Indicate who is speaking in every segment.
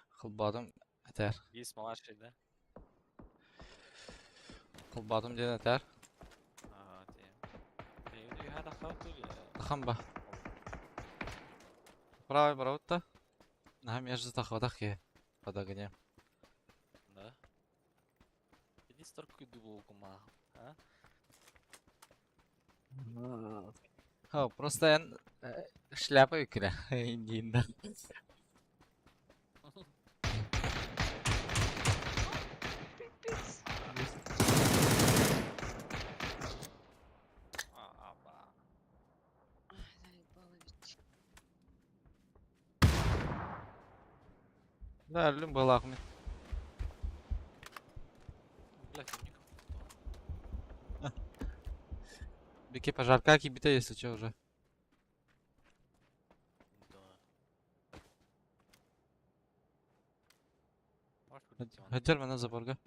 Speaker 1: Холбоотум этэр.
Speaker 2: Есть младший, да?
Speaker 1: Холбоотум диэн этэр.
Speaker 2: Аа,
Speaker 1: Тахан ба. Правый барабыт Наһаа между тахватах киһи. Подогнем.
Speaker 2: Да. Иди столько дуболкума, а?
Speaker 1: Ха, просто эн шляпа үкүрэ индиинда.
Speaker 3: Пипец.
Speaker 2: Аба.
Speaker 3: Ай, заебало ведь.
Speaker 1: Да, өлүм былаах мин.
Speaker 2: Блядь, у них
Speaker 1: Бики пожарка кибите, если что уже.
Speaker 2: Да. Можешь купить Иван?
Speaker 1: Хаджар мана заборга.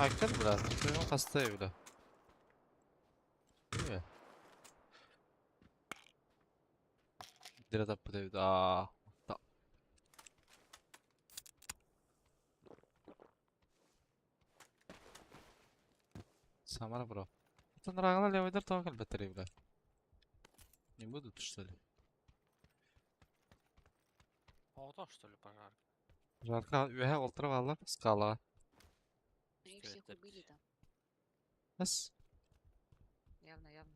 Speaker 1: Айкар, бля, твоего хастай, бля. Değil mi? Direkt up да. Да. Самара, бро. Это нравило левый дар того батареи, бля. Не будут, что ли?
Speaker 2: О, то, что ли, пожар?
Speaker 1: Жарка, үһә олтырып алар, скала.
Speaker 3: Они
Speaker 2: Что
Speaker 3: всех
Speaker 2: это?
Speaker 3: убили там.
Speaker 1: Нас,
Speaker 3: Явно, явно.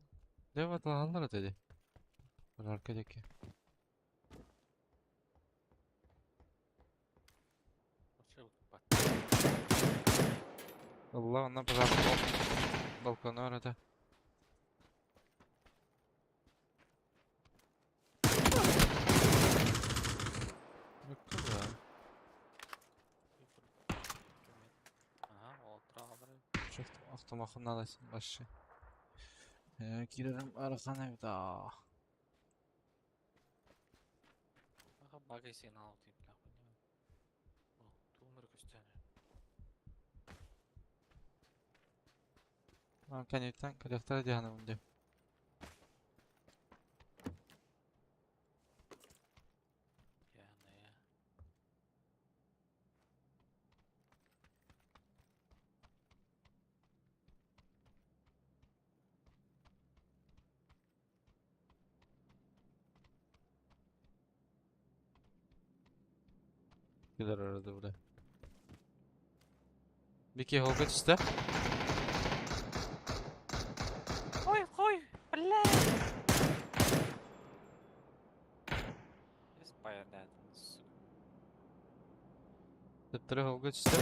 Speaker 1: левый алар dedi. Жарка деки.
Speaker 2: Вообще вот под-
Speaker 1: Allah ondan пожарка balkonu arada. Yok da.
Speaker 2: Ага, вот, трава,
Speaker 1: Çok автомахын аласың башы. Кирерим аракан да.
Speaker 2: Ага, багай сигнал дейт нахуй. О, тумор көстөнү.
Speaker 1: Канеттен коллектор дианым деп.
Speaker 2: Яны.
Speaker 1: Gider arada buraya. Бики холга түстэ.
Speaker 2: Ой, ой, бля. Спайдер, сука.
Speaker 1: Төптөрө холга түстэ.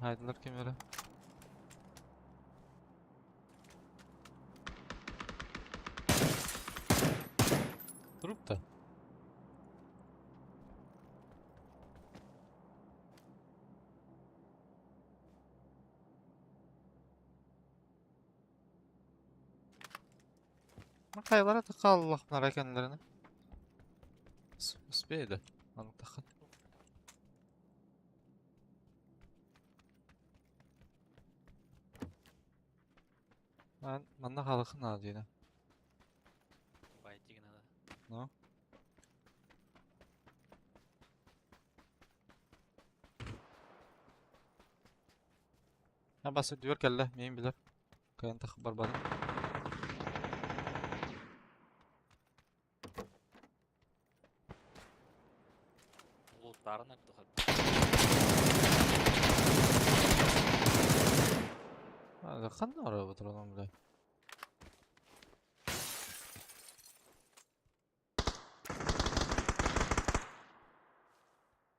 Speaker 1: Хайдылар кемері. Труп та. Кайлара така Аллах kendilerini. Успеет. Аны тахын. Мен манна халыкын надина.
Speaker 2: Байтик надо.
Speaker 1: Ну. Я басып дүйөр келді, мен білер. Кайын тахып барбадым.
Speaker 2: Луттарын артык.
Speaker 1: Кандай арап отурган бля?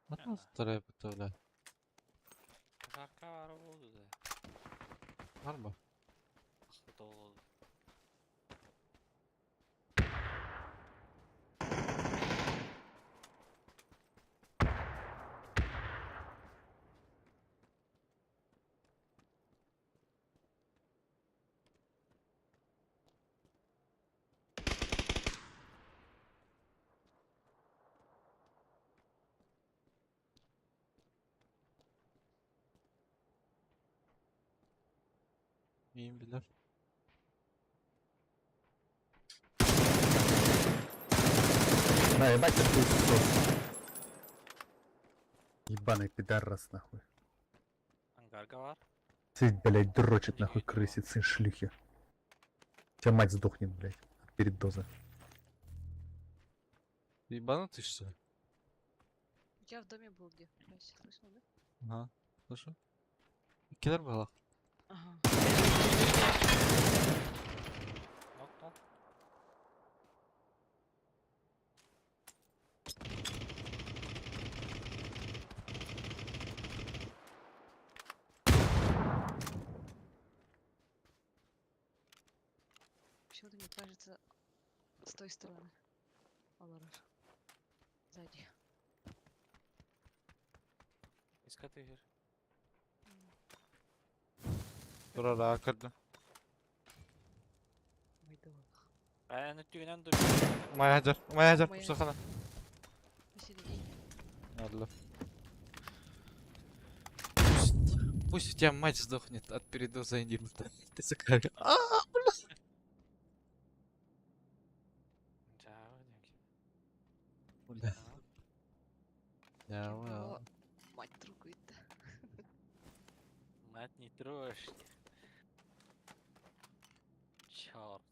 Speaker 1: Кандай тарап бля?
Speaker 2: Жарка бар болду да.
Speaker 1: Барбы?
Speaker 2: Акты болду.
Speaker 1: Миин билэр.
Speaker 4: На, ебать ты хуесос. Ебаный пидорас, нахуй.
Speaker 2: Ангарга бар.
Speaker 4: Сидит, блядь, дрочит, нахуй, крысит, сын шлюхи. Тебя мать сдохнет, блядь, от передоза.
Speaker 1: Ты ебанутый, что ли?
Speaker 3: Я в доме был где. Блядь, слышал, да?
Speaker 1: Ага. Слушай. Килер была.
Speaker 3: Ага.
Speaker 2: Нок, нок.
Speaker 3: Почему-то мне кажется, с той стороны. Аларар. Сзади.
Speaker 2: Искать игр.
Speaker 1: Турара кырды.
Speaker 3: Майдалах.
Speaker 2: Ә, нүттүгінен ду.
Speaker 1: Умаяжар, умаяжар,
Speaker 3: Умаяжар.
Speaker 1: Мустафана.
Speaker 3: Посередине.
Speaker 1: Ладно. Пусть, пусть у тебя мать сдохнет от передоза инъекта. Ты сука. А, бля. Я,
Speaker 3: Его
Speaker 1: well.
Speaker 3: Мать трогает, да.
Speaker 2: Мать не трожь. Черт.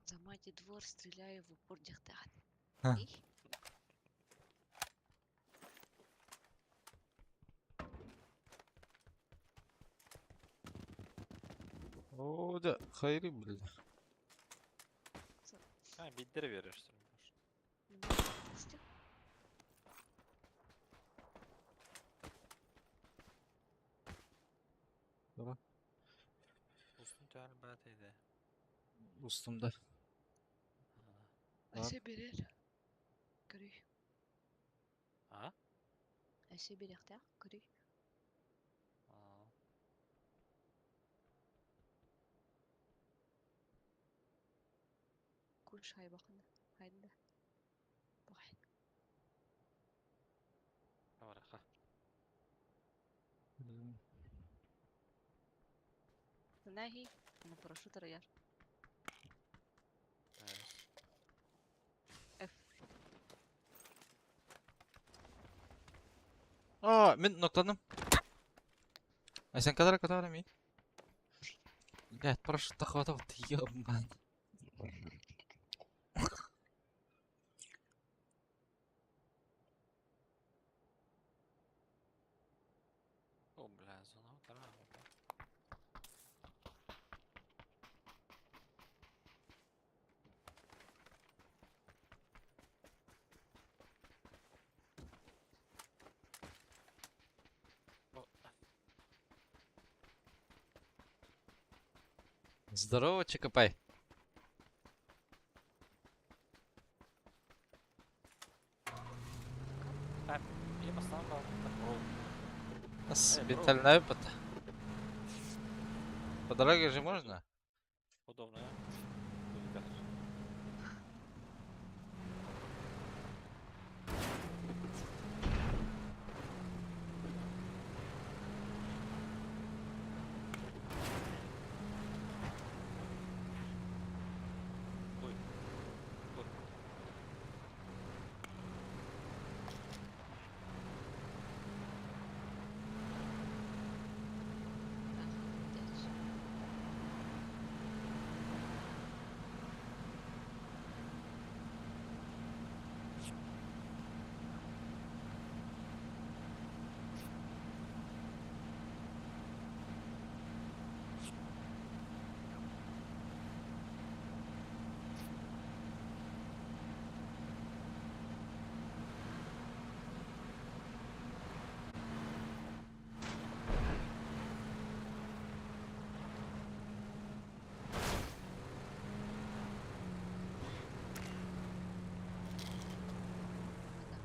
Speaker 3: За мать и двор стреляю в упор дихтат.
Speaker 1: Ха.
Speaker 3: Эй,
Speaker 1: О, да, хайри, бля.
Speaker 2: А, биддер берешь.
Speaker 3: не могу отпустил.
Speaker 2: Устун түһәр бат иде.
Speaker 1: Устумда. Бар.
Speaker 3: Әсе берер. Көрүй.
Speaker 2: А?
Speaker 3: Әсе берехтә, көрүй.
Speaker 2: А.
Speaker 3: Куш хайбақында. Хайда. Бай.
Speaker 2: Бараха.
Speaker 3: Нахи. На парашют рояр. F.
Speaker 1: Aa, мен ноктадым. А сен кадar кадar ми? Блядь, парашютта хватал, ты ёбан.
Speaker 2: О, бля, зона утара.
Speaker 1: Здорово, Чикопай.
Speaker 2: Я поставил
Speaker 1: Нас
Speaker 2: Эй, бро.
Speaker 1: бетальная По дороге же можно?
Speaker 2: Удобно, да? Ой. Ой.
Speaker 3: Охуеть.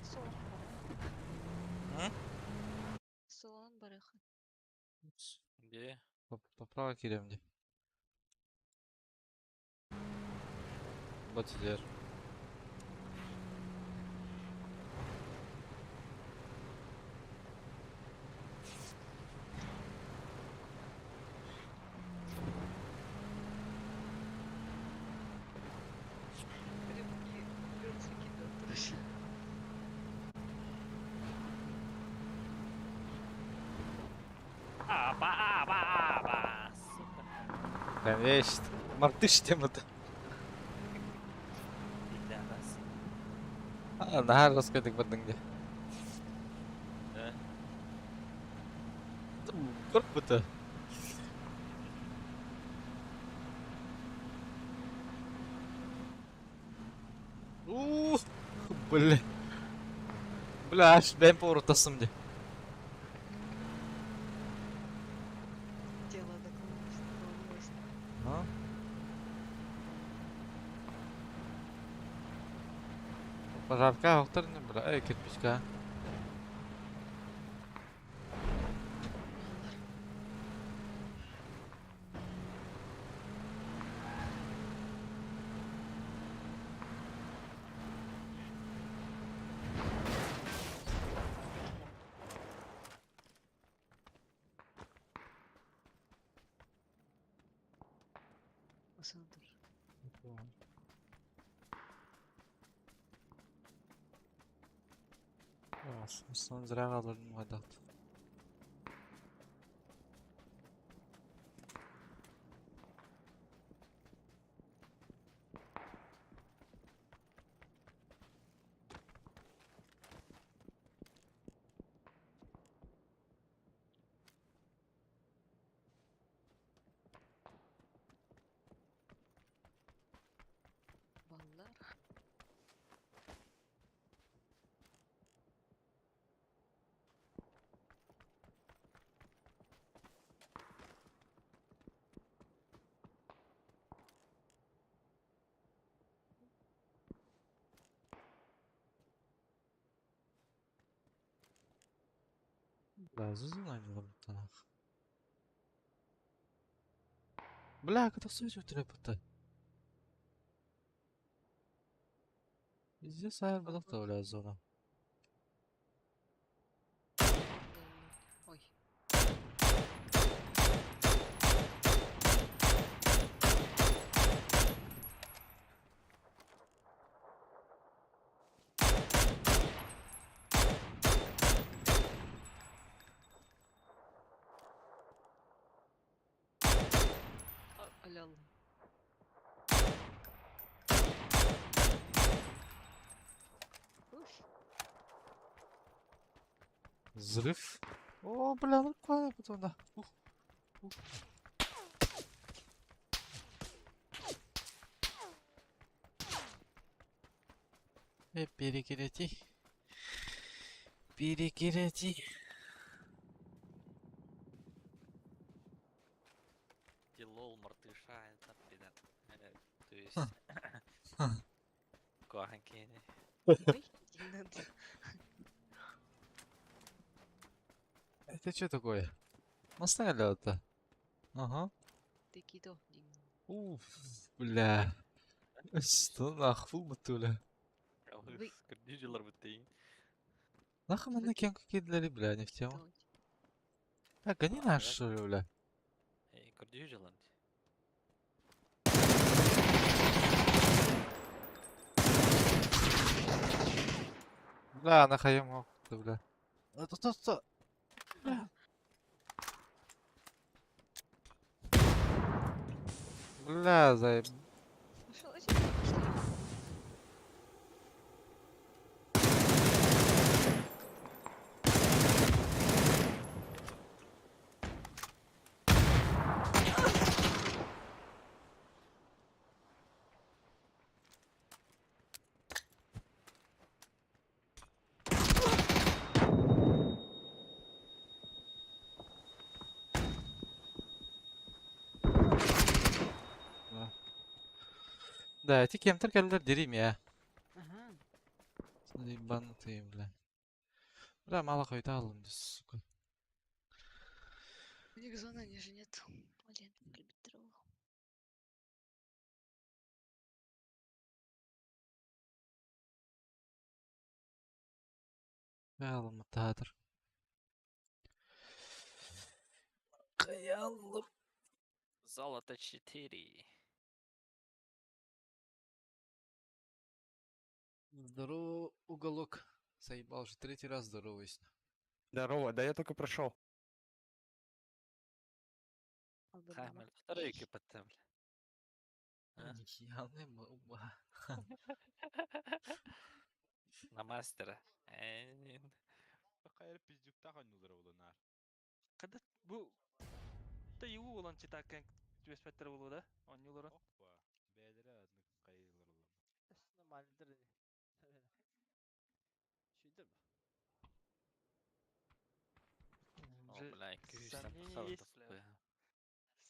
Speaker 3: Солон барыха.
Speaker 1: М?
Speaker 3: Солон барыха.
Speaker 2: Где?
Speaker 1: Поправа кирем де. Вот сидер.
Speaker 2: Ба, ба, ба, сука.
Speaker 1: Конечно. Мартыш темата.
Speaker 2: Пидорас.
Speaker 1: А, наһаа раскайдык бардыҥ дии.
Speaker 2: Э?
Speaker 1: Көрбүтэ. Ух, бля. Бля, аж бэйэм поворотасым дии.
Speaker 3: Тело наклонилось, наклонилось.
Speaker 1: А? Пожарка охтар не бля, эй, кирпичка.
Speaker 3: Баллар. Осандыр.
Speaker 1: Сон зря қалдырдым қайдақ.
Speaker 3: Баллар.
Speaker 1: Бля, зузун танах. Бля, когда сөз өтірі бұта. Везде сайыр бұдақта, бля, зона.
Speaker 3: Баллар. Ой. А, Алял. Уф.
Speaker 1: Взрыв. О, бля, ну куда потом, да. Ух. Ух. Перекидайте. Перекидайте.
Speaker 2: Ты лол, мартыша, это пидор. То есть... Куаханкини.
Speaker 3: Ой, не надо.
Speaker 1: Это что такое? Наставили это? Ага.
Speaker 3: Ты кидо.
Speaker 1: Уф, бля. Что нахуй, бля?
Speaker 3: Вы-
Speaker 2: Кырдыжилар бутейн.
Speaker 1: Нахуй мы на кем какие бля, не в тему. Так, гони
Speaker 2: А,
Speaker 1: наш,
Speaker 2: да?
Speaker 1: что ли, бля?
Speaker 2: Эй, кырдыжилар.
Speaker 1: Бля, нахуй мог, бля. А, то, то, то. Бля. Бля, заеб...
Speaker 3: Пошел, пошли.
Speaker 1: Да, эти кемтер келдер дерим я.
Speaker 3: Ага.
Speaker 1: Смотри, ебанутые, бля. Бля, мало хуйта алдым, сука.
Speaker 3: У них зоны ниже нет. Блин, любит траву.
Speaker 1: Алым театр. Каялым.
Speaker 2: Золото 4.
Speaker 1: Здорово, уголок. Заебал уже третий раз здороваюсь.
Speaker 5: Здорово, да я только прошел.
Speaker 3: Албыннама.
Speaker 2: Второй КПТ, бля. А?
Speaker 1: Нихуя мы оба.
Speaker 2: На мастера. Э,
Speaker 5: Хайыр пиздюктах ойнулар булунар.
Speaker 6: Когда бу та иу болан читаккан түбэспэттэр буолуо да оонньууларын.
Speaker 5: Опа. Бэйэлэрэ атнык хайылар улам.
Speaker 7: Нормальдыр ини. Шүйдір ба?
Speaker 2: О,
Speaker 6: Уже
Speaker 2: бля, күүстэн
Speaker 6: сомнение есть, бля.
Speaker 2: тахсыбыт.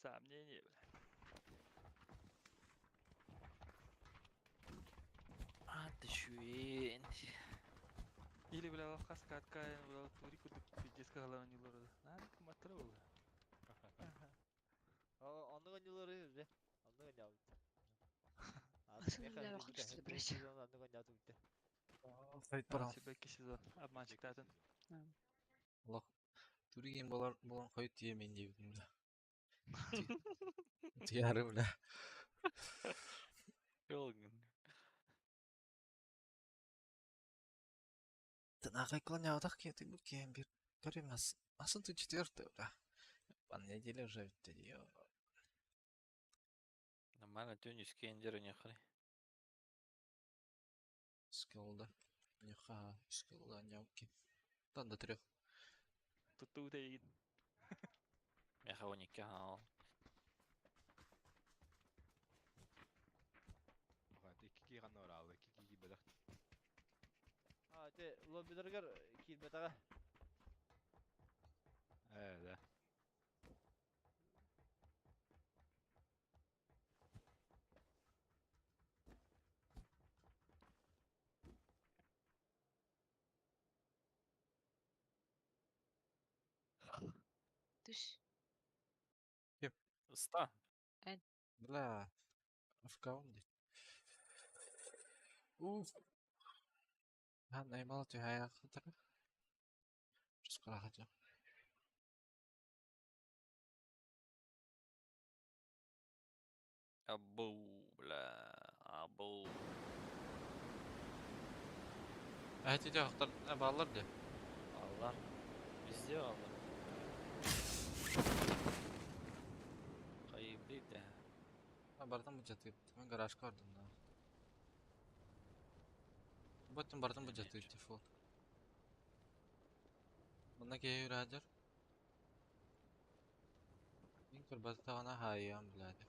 Speaker 6: Сомнение, бля.
Speaker 2: А, ты шүйен.
Speaker 6: Или, бля, хас каткаен, бля, тури курдук пиздец каһалар оонньуулара да. Наада кыматтара буолла.
Speaker 7: Оннук ойнулары бе. Оннук ойнаабыт.
Speaker 3: Атын үлэлээх что ли, братья?
Speaker 7: Оннук ойнаабыт бүтэ.
Speaker 1: Сайт баран.
Speaker 6: Сибэкки сезон обманщиктаатын.
Speaker 1: Олох. Туригин болар болан хойут тиемен диэбитим бля. Тияры бля.
Speaker 2: Чолгун.
Speaker 1: Тынагай клонявдах ки ты бу кем бир. Көрүм ас. Асын ты четвертый бля. Пан неделя уже ведь ё.
Speaker 2: Нормально, тюнис кендер не хри.
Speaker 1: Скилда. Нюха, скилда няуки. Там до трех.
Speaker 6: Тут эйгин.
Speaker 2: Меха уникал.
Speaker 5: Икки гана оралы, икки бэлэх.
Speaker 7: А, те лоббиларгар киирбэтаҕа.
Speaker 5: Э, да.
Speaker 3: Түс.
Speaker 2: Ста.
Speaker 1: Бля. Афкаун дейт. Уф. Хан аймала түһая хатара. Чускара хатя.
Speaker 2: Абу, бля. Абу.
Speaker 1: Әйт иде хактар баллар де.
Speaker 2: Аллар. Везде аллар. Кайыпты да.
Speaker 1: Бардым бу жатып. Мен гаражка бардым да. Баттым бардым бу жатып дефолт. Мында кей раджар. Мин көрбәтәгәнә хайям блядь.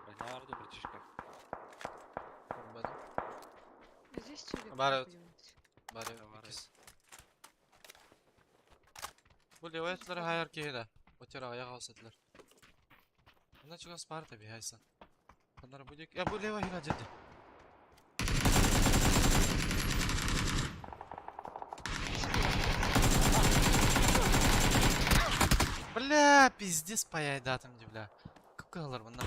Speaker 2: Бронярды, братишка.
Speaker 1: Көрбәдем.
Speaker 3: Здесь челик
Speaker 1: Бар
Speaker 3: нахуй ёбнуть.
Speaker 1: Бары
Speaker 2: Бар
Speaker 1: икис. Бу левайтлар хайар киһи Отер аяк алсатлар. Мына чугас бар да бихайсан. Канар будет. Я бу лева хира жеди. Бля, пиздец паяйдатым ди, бля. Кукалар мына.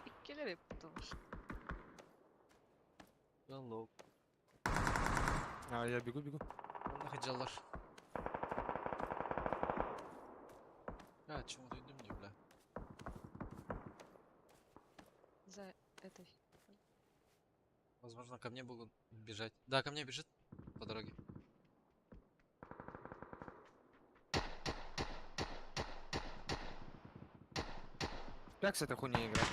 Speaker 3: Иккилер потому что.
Speaker 1: Лол.
Speaker 8: А, я бегу, бегу.
Speaker 1: Мына хыджалар. Я чему дойдум ди, бля.
Speaker 3: За этой.
Speaker 1: Возможно, ко мне будут бежать. Да, ко мне бежит по дороге.
Speaker 8: Как с этой хуйней играть?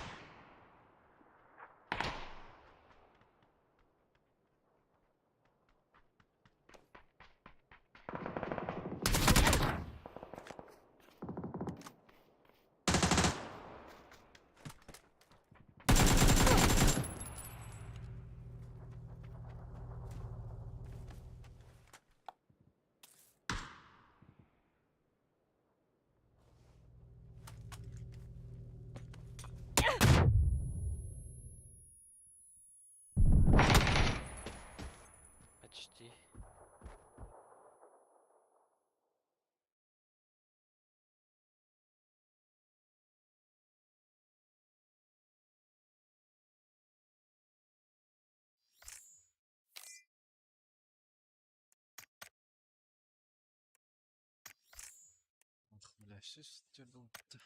Speaker 1: 146.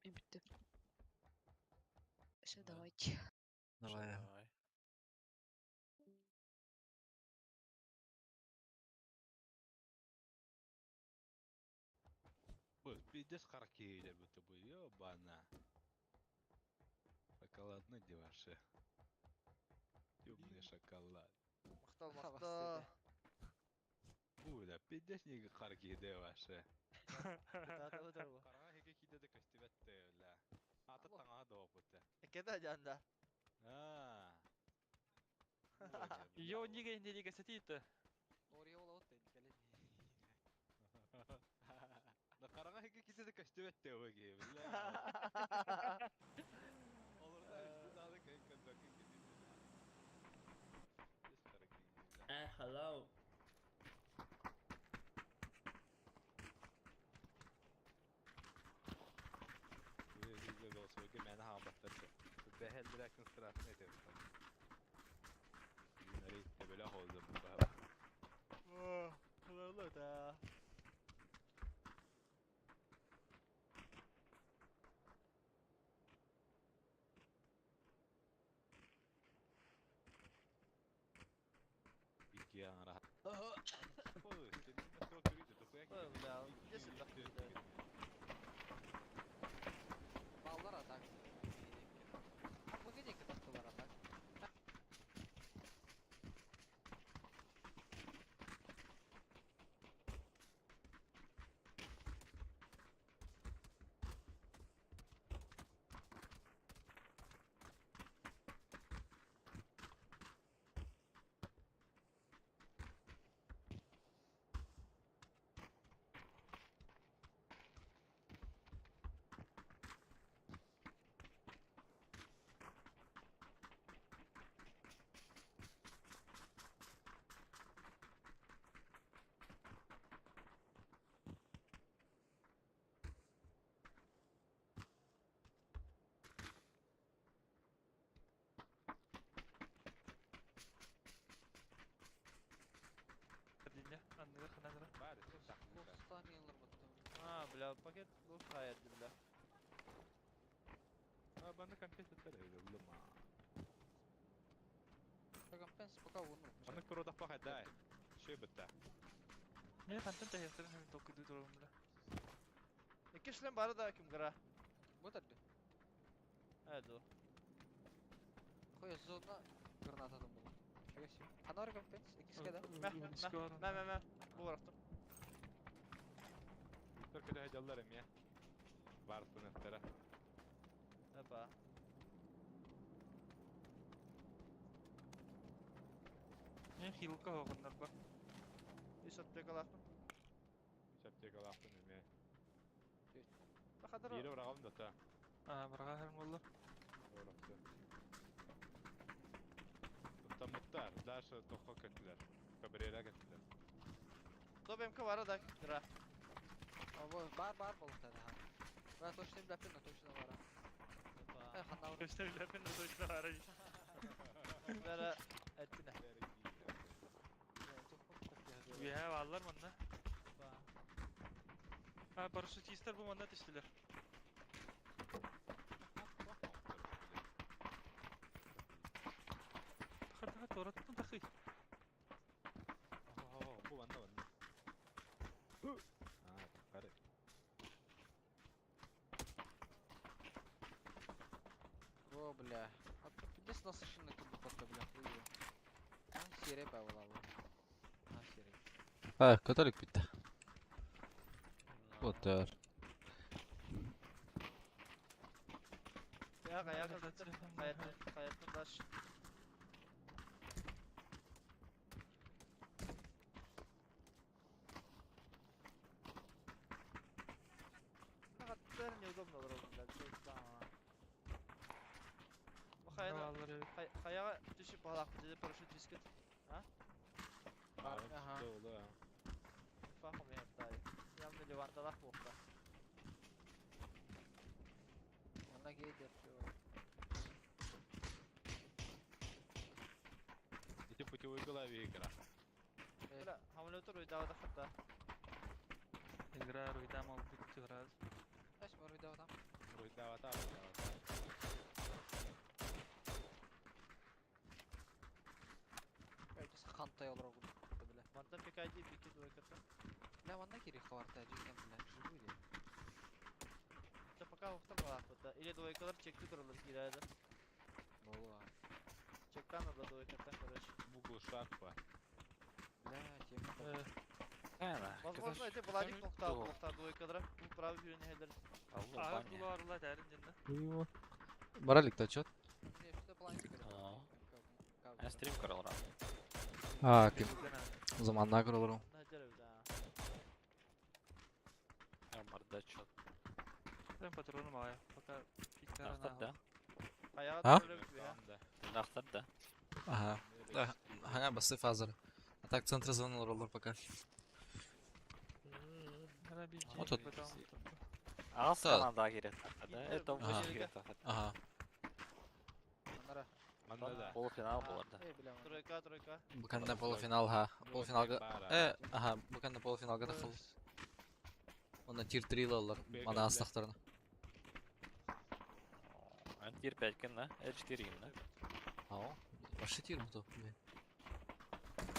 Speaker 3: Bitti. Все,
Speaker 1: Да.
Speaker 3: давайте.
Speaker 1: Давай.
Speaker 2: Давай.
Speaker 5: Бу, пиздец харакийлер будто бы, ёбана. Шоколадный деваше. Темный шоколад.
Speaker 7: Махтал, махтал.
Speaker 5: Бу, бля, пиздец не харакийлер деваше.
Speaker 7: Тата өтөр бу.
Speaker 5: Карага хеге киде де көстүбәтте, бля. Ата таңа да опыты.
Speaker 7: Кеда жанда.
Speaker 5: А.
Speaker 6: Йо, нига не лига сатита.
Speaker 5: Да карага хеге киде де көстүбәтте өге, бля. Оларда үстү дагы кайкан да киде. Пиздец харакийлер.
Speaker 9: Hello.
Speaker 7: Да. Бля, где сюда?
Speaker 10: Баллар атак. Погоди, тахтылар атак.
Speaker 7: А, бля, пакет был хаят, бля.
Speaker 5: А, баны компьютер лыма.
Speaker 10: Компенс пока вон.
Speaker 5: Аны куруда пахадай. Шөй бітті.
Speaker 6: Не, фантом та хестерин хем толку ду турум бля.
Speaker 7: Икки шлем бары да ким гра.
Speaker 10: Вот это.
Speaker 7: Эду.
Speaker 10: Хуя зона граната там была. Фига себе. Ханор компенс, икс да?
Speaker 7: Мә, мә, мә, мә, мә. Бу барахтым.
Speaker 5: Только да жаллар эме. Бар сыныптара.
Speaker 7: Опа.
Speaker 6: Не хилка хоғыннар бар.
Speaker 7: Үс аптекалахтым.
Speaker 5: Үс аптекалахтым эме.
Speaker 7: Бахадыр.
Speaker 5: Бири барагам да та.
Speaker 6: А, барага харым болду.
Speaker 5: Оракты. Тамыттар, дальше тохо кеттилер. Кабрера кеттилер.
Speaker 7: Доп МК бары да гра.
Speaker 10: Бар бар болду да. Бра точно билепин, точно бара. Э, ханна.
Speaker 6: Точно билепин, точно бара.
Speaker 7: Бара эттине.
Speaker 6: Уя, аллар манна. А, парашютисттер бу манна түштүлөр. Тахыр тахыр тораттын тахы.
Speaker 5: Бу манна манна. А, тахары.
Speaker 10: О, бля. А пиздец насыщенный курдук бля, хуй. А, серия была. А, серия.
Speaker 1: А, католик bitti. Otur.
Speaker 7: Я кая кылдыр. Каяттын, каяттын даш. Каттар неудобно дорогу, блядь. Бу хаяга түшүп балак, деди парашют дискет. А?
Speaker 10: Ага.
Speaker 7: Фахом я тай. Явно левандалах бохта.
Speaker 10: Она гейдер, чё.
Speaker 5: Игра.
Speaker 7: Бля, хамлетор уйдава хата.
Speaker 6: Игра Руйда мол быть раз.
Speaker 5: Руйдава та, руйдава та.
Speaker 10: Хантай олорор бля.
Speaker 7: Мантан пикайди бики двойката.
Speaker 10: Бля, манна кири хаварта жигден бля. Живу ли?
Speaker 7: Это пока ухта была. Или двойкалар чекти туралар кирәді.
Speaker 10: Бола.
Speaker 7: Чектан да двойкаттан, короче.
Speaker 5: Бугул шарпа.
Speaker 10: Бля, тема.
Speaker 7: Возможно, это Владик нокта нокта двойкалар. Bu правый yürüne heller.
Speaker 6: А, булар дәрин динде.
Speaker 1: Баралик то чет?
Speaker 2: Я стрим көрөр рад.
Speaker 1: А, ким? Заманна көрөлөр.
Speaker 7: Нәҗәрә бит, а.
Speaker 2: Я мордачок.
Speaker 6: Мен патроным ая. Пока пиктара
Speaker 2: Нахтар да.
Speaker 7: Аяга
Speaker 1: А?
Speaker 7: туралар бит, а.
Speaker 2: Нахтар да.
Speaker 1: Ага. Да, ага, басы фазер. А так центр зоны роллер пока. Вот тут.
Speaker 2: Аас
Speaker 1: Да.
Speaker 2: команда кирет. Да, это
Speaker 1: Ага.
Speaker 2: выше кирет.
Speaker 1: Ага.
Speaker 5: Манна да.
Speaker 2: Полуфинал болар да.
Speaker 7: Тройка, тройка.
Speaker 1: Буканда полуфинал, ха. Полуфиналга. Ага, буканда полуфиналга дахыл. Онна тир 3 лалар. Мана астахтарына.
Speaker 2: Тир 5 кин да? 4 кин да?
Speaker 1: Ау. Вообще тир бу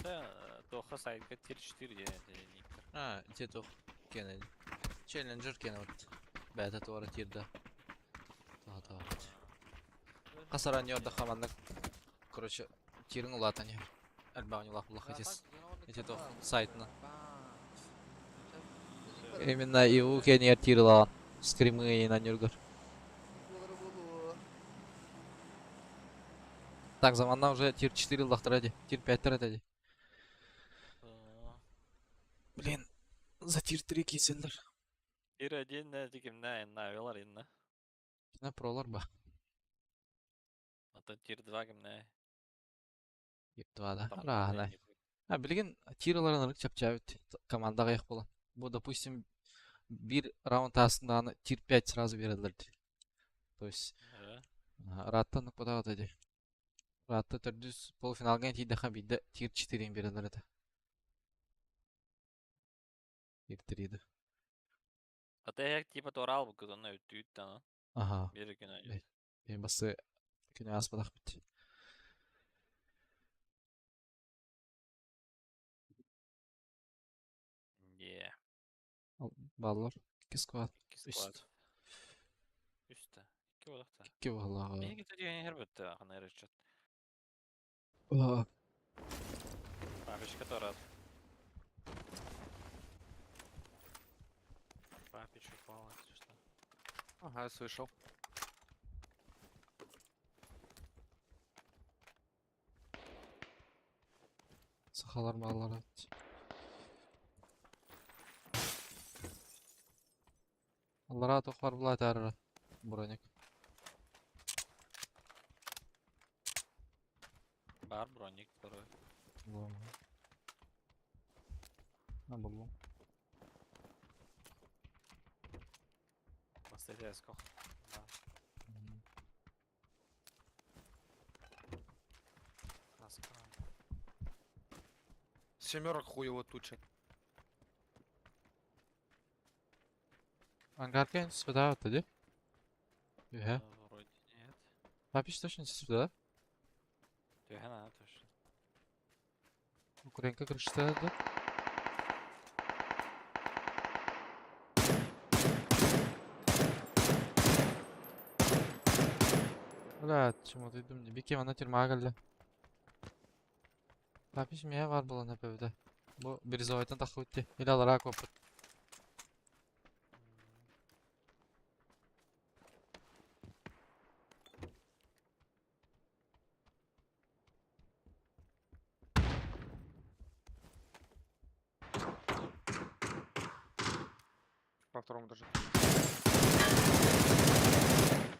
Speaker 2: Да, тоха сайтка тир 4 де никтер.
Speaker 1: А, те тох кенен. Челленджер кен вот. Бәтә туара тирда. Та та. Касаран йорда хаманны. Короче, тирин улатани. Альбани лах лахатис. Эти тох сайтна. Именно и у кенер тирла. Скримы на нюргар. Так, заманна уже тир 4 лахтради, тир 5 тради. Блин, за тир 3 киселдер.
Speaker 2: Тир 1 на диким на на велар инна.
Speaker 1: На пролар ба.
Speaker 2: Ата тир 2 ким на.
Speaker 1: Тир 2 да. Рахна. А, билген тирларын ырык чапчабыт командага як болан. Бу, допустим, бир раунд астында тир 5 сразу берилер. То есть, раттан куда вот эти. Ратта төрдүс полуфиналга тиде хабиде тир 4 берилер это. Тир 3 ди.
Speaker 2: Ата як типа торал бу кызны өттүт да.
Speaker 1: Ага.
Speaker 2: Бир күн.
Speaker 1: Мен басы күнә аспадах бит.
Speaker 2: Е.
Speaker 1: Баллар. Ики склад.
Speaker 2: Ики склад. Үстә. Ике болакта.
Speaker 1: Ики баллар.
Speaker 2: Мин китә дигән һәр бит аны решат. Папичка торат. Папич упал, если что.
Speaker 8: Ага, слышал.
Speaker 1: Сахалар баллар. Аллара тохлар була тәрі. Броник.
Speaker 2: Бар броник второй.
Speaker 1: А, буллум.
Speaker 2: Поставь скох. Да. Ласка.
Speaker 8: Семерок хуево туча.
Speaker 1: Ангаркен сюда вот иди. Юхе.
Speaker 2: Вроде нет.
Speaker 1: Папич точно сюда?
Speaker 2: Тюхе на, точно.
Speaker 1: Украинка крышта, да? Бля, чему ты думаешь? Бики, она тюрьма галля. Папич меня var было на ПВД. Бу бирюзовайтан тахлытти. Или аларак опыт.
Speaker 8: По второму даже.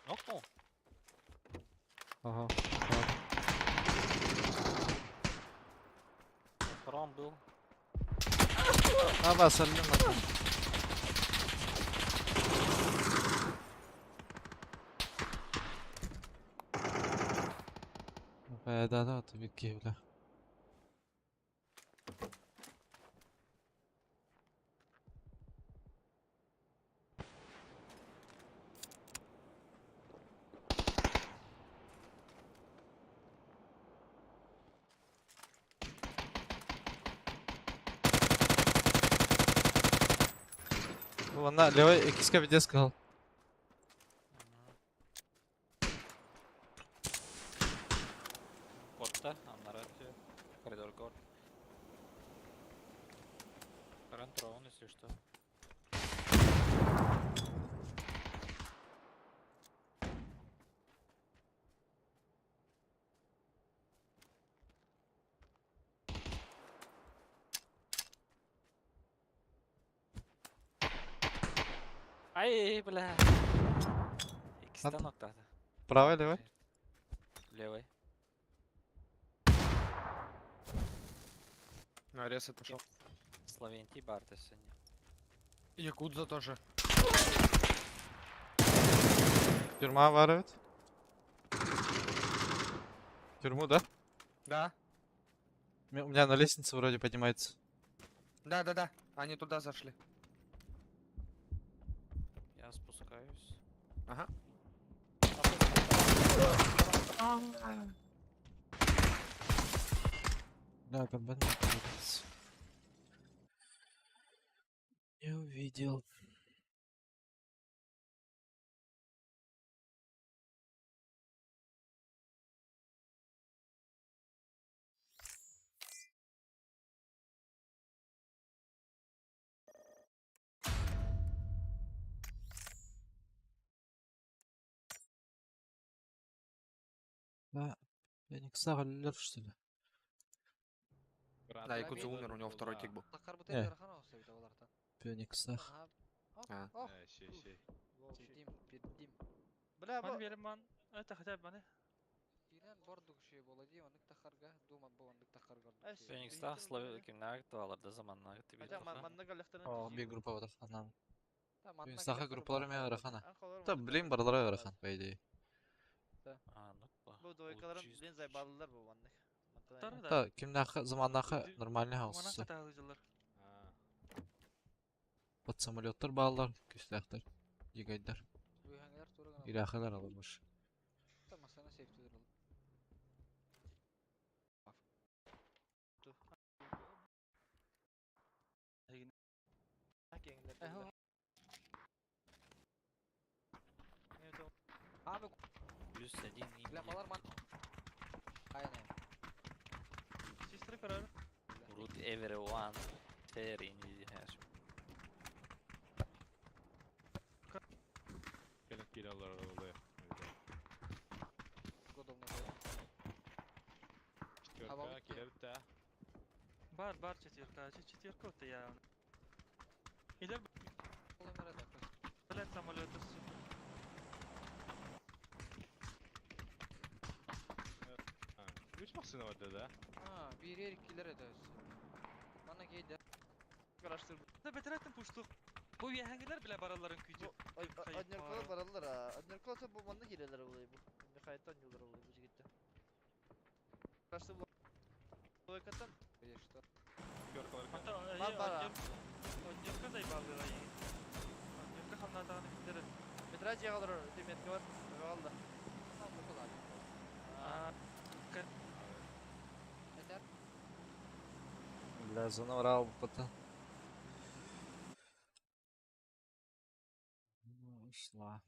Speaker 2: Нокнул?
Speaker 1: Ага.
Speaker 2: На втором был.
Speaker 1: А, вас, алло. Да, да, ты бики, бля. Вон левый иккискэ пиздец кыһыл.
Speaker 2: Котта, аннара өттө. Коридорга ор. Каран турабын, если что. Ай, бля. Иккистэн оттаата.
Speaker 1: Правый, левый?
Speaker 2: Левый.
Speaker 8: Арес отошел.
Speaker 2: Словентий Барта сегодня.
Speaker 8: Якудза тоже.
Speaker 1: Тюрьма варит. Тюрьму, да?
Speaker 8: Да.
Speaker 1: У меня на лестнице вроде поднимается.
Speaker 8: Да. Они туда зашли.
Speaker 2: Я спускаюсь.
Speaker 8: Ага.
Speaker 1: Да, кабан не получится. Не увидел. Да, я не ксар что ли?
Speaker 8: Да, Якудза умер, у него второй тик был.
Speaker 1: Не. Фениксах.
Speaker 8: А.
Speaker 5: Щей, щей.
Speaker 10: Пирдим, пирдим.
Speaker 7: Бля,
Speaker 6: Маны
Speaker 7: бу
Speaker 6: берем ман. Это хотя бы маны.
Speaker 10: Кирен бордук шей бола дии, оннук тахарга, дума бу оннук тахарга.
Speaker 2: Феникстах Словакия таларда заманна
Speaker 7: Хотя манна галлахтарын
Speaker 1: О, bir группа бар анан.
Speaker 10: Та
Speaker 1: Феникстаха группалар мен ыарахан. Да, блин, барылара ыарахан, по идее.
Speaker 2: А, ну
Speaker 7: Бу двойкаларын блин зайбалылар бу маннык.
Speaker 6: Тары да.
Speaker 1: Да, кимнахы заманнахы нормальный
Speaker 6: Манан
Speaker 1: хаусы.
Speaker 6: каталыжылар.
Speaker 1: Под самолеттар баалар, күстәхтер, дигайдар.
Speaker 10: Үйхәңелер туры гына.
Speaker 1: Ирахылар алымыш.
Speaker 10: Та масана сейфтидер ол. Эхо. Abi
Speaker 2: Плюс один и
Speaker 10: бля балар ман. Айна.
Speaker 6: Сестры карар.
Speaker 2: Root everyone. Fair in the hash.
Speaker 5: Кэлэн киирэллэр оле.
Speaker 10: Годовно.
Speaker 5: Четверка, киирэ
Speaker 6: Бар, бар четверка. Четверка вот я. Или, блядь, самолеты, сука.
Speaker 5: Үс махсына барды да?
Speaker 10: А, бир иккилер эдес. Мана кейде.
Speaker 6: Да бетереттин пуштук. Бу яһәңгеләр белә бараларын көйдү.
Speaker 7: Однеркола баралар а. Однеркола бу манна кирелер булай бу. Михаилтан юлар булай бу жигитте. Каршы бу. Двойкаттан
Speaker 10: Что?
Speaker 5: Четверкалар
Speaker 7: Бар, бар,
Speaker 6: Однерка зайбалыга егет. Однерка хамнатаганы билдерет.
Speaker 7: метраж ягалар деметке бар. Галда.
Speaker 6: А,
Speaker 10: Этер.
Speaker 1: Бля, зона урал потом. Ну, ушла.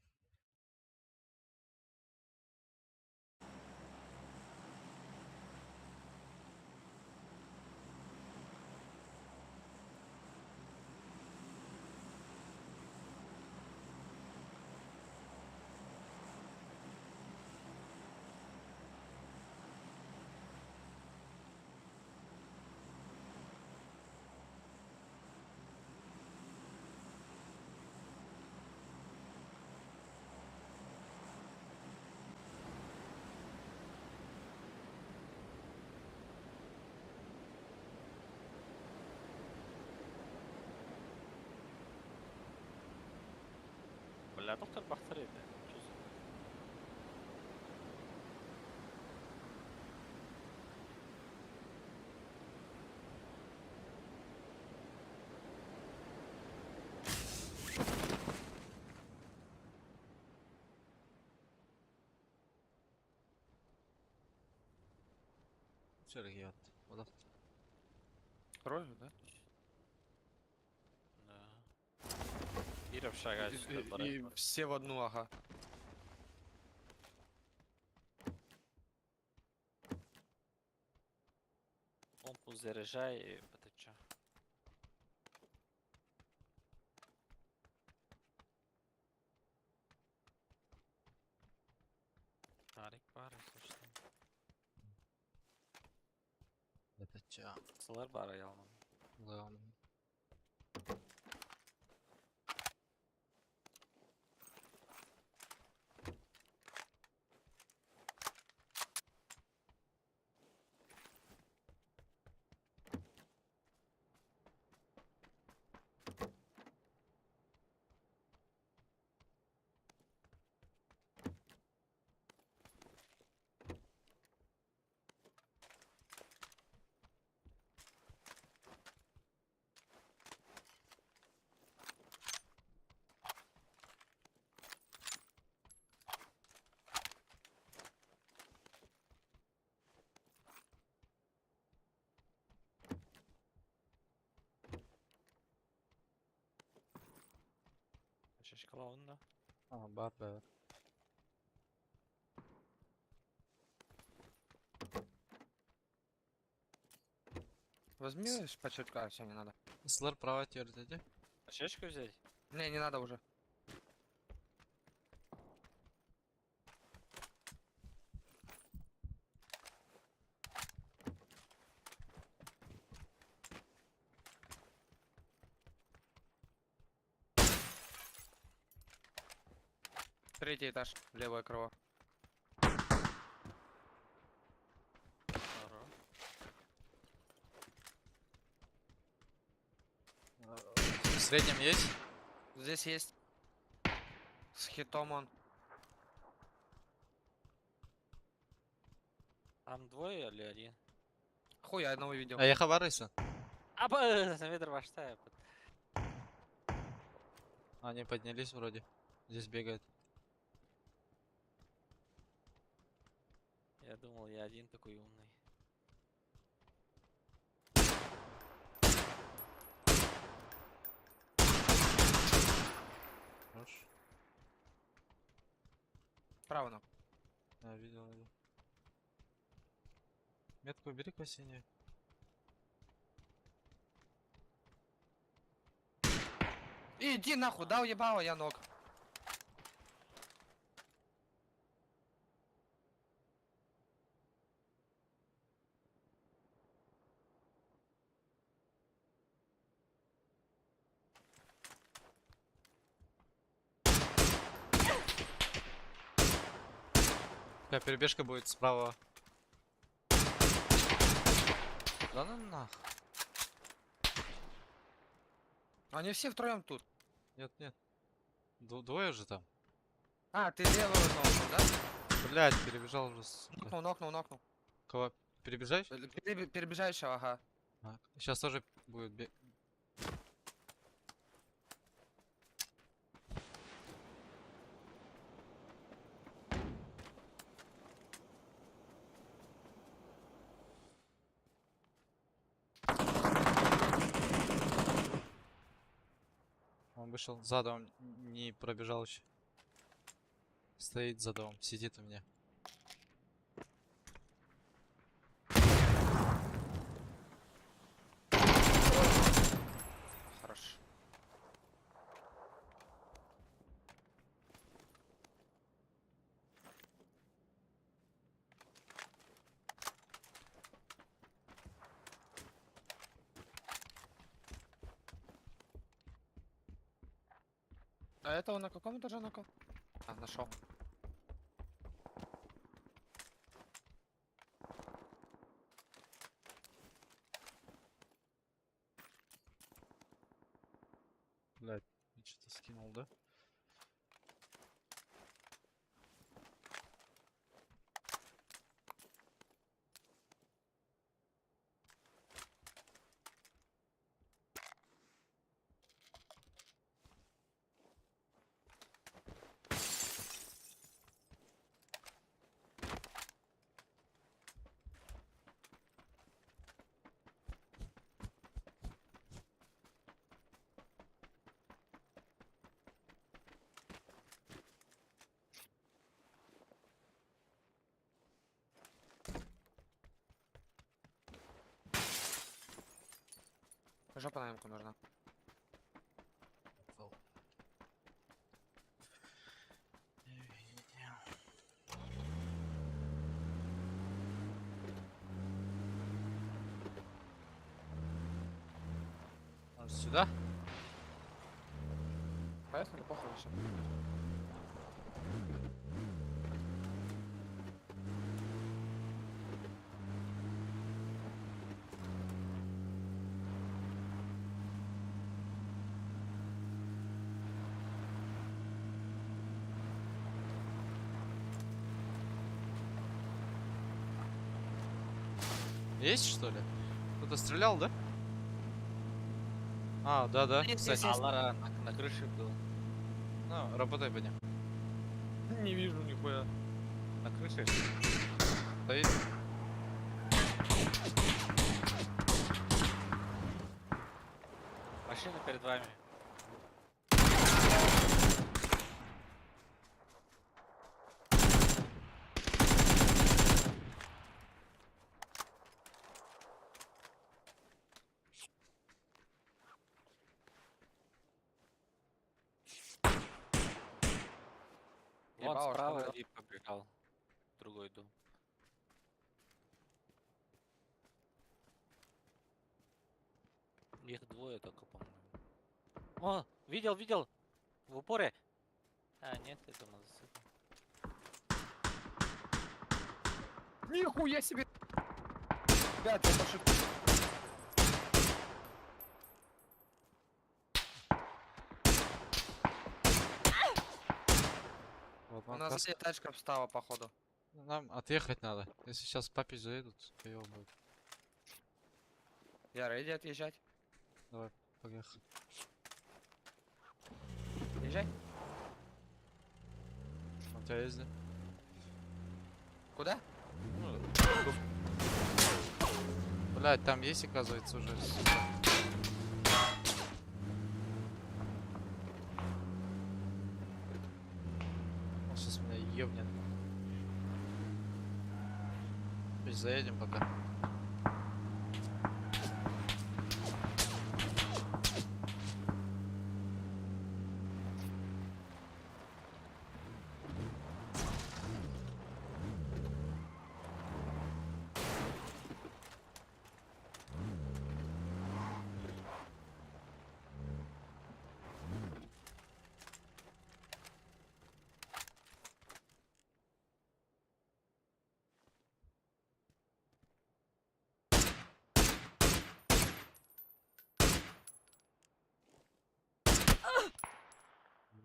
Speaker 2: Бля, доктор Бахтарев, да. Чё за- Шерге Вот.
Speaker 8: Кровью, да?
Speaker 2: Да. Биир общага
Speaker 8: И,
Speaker 2: сюда
Speaker 8: и- и
Speaker 2: барар.
Speaker 8: все в одну, ага.
Speaker 2: Помпу заряжай и потеча. Шарик баар, слушай.
Speaker 1: Это чё?
Speaker 2: Сылар баар ялман.
Speaker 1: Главное.
Speaker 2: Шашкала онно.
Speaker 1: А, бар, бар.
Speaker 8: Возьми пачечку, а все, не надо.
Speaker 1: Слар права теперь,
Speaker 2: Шашку взять?
Speaker 8: Не, не надо уже. Третий этаж, левое крыло.
Speaker 2: Здорово.
Speaker 1: В среднем есть?
Speaker 8: Здесь есть. С хитом он.
Speaker 2: Там двое или один?
Speaker 8: Хуй, я одного видел.
Speaker 1: А я хабарыйся.
Speaker 2: Аба, метр башта.
Speaker 1: Они поднялись вроде. Здесь бегают.
Speaker 2: Я думал, я один такой умный.
Speaker 1: Хорош.
Speaker 8: Право ногу.
Speaker 1: Да, видел, видел. Метку убери к осеннюю.
Speaker 8: Иди нахуй, дал ебало, я ног.
Speaker 1: Такая перебежка будет справа. Да ну нах.
Speaker 8: Они все втроем тут.
Speaker 1: Нет, нет. Двое же там.
Speaker 8: А, ты левую ногу, да?
Speaker 1: Блять, перебежал уже. Сука.
Speaker 8: Нокнул, нокнул, нокнул.
Speaker 1: Кого? Перебежать?
Speaker 8: Перебежающего, ага.
Speaker 1: Сейчас тоже будет бе- Он вышел за дом, не пробежал еще. Стоит за домом, сидит у меня.
Speaker 8: Хорош. А этого на каком этаже нокал? А, нашел.
Speaker 1: Блять, я что-то скинул, да?
Speaker 8: Жопа на эмку нужна.
Speaker 1: Может, сюда?
Speaker 8: Поехали, похуй вообще.
Speaker 1: Есть, что ли? Кто-то стрелял, да? А, да-да,
Speaker 8: Есть,
Speaker 1: кстати.
Speaker 8: есть, есть.
Speaker 2: Алара на крыше был.
Speaker 1: Ну, работай по ним.
Speaker 8: Не вижу нихуя.
Speaker 2: На крыше.
Speaker 1: Стоит.
Speaker 2: Машина перед вами. Вон
Speaker 8: Ебало, что
Speaker 2: справа
Speaker 8: было?
Speaker 2: и побежал. в Другой дом. Их двое только, по-моему. О, видел, видел! В упоре! А, нет, я думал, засыпал.
Speaker 8: Нихуя себе! Ребят, я пошиб.
Speaker 1: Вот,
Speaker 8: У
Speaker 1: нам
Speaker 8: нас
Speaker 1: каска.
Speaker 8: здесь тачка встала, походу.
Speaker 1: Нам отъехать надо. Если сейчас папе заедут, то его будет.
Speaker 8: Я ready отъезжать.
Speaker 1: Поехали.
Speaker 8: Езжай.
Speaker 1: У тебя есть, да?
Speaker 8: Куда?
Speaker 1: Ну, Блядь, там есть, оказывается, уже. сука. Он сейчас меня ебнет. То есть заедем пока.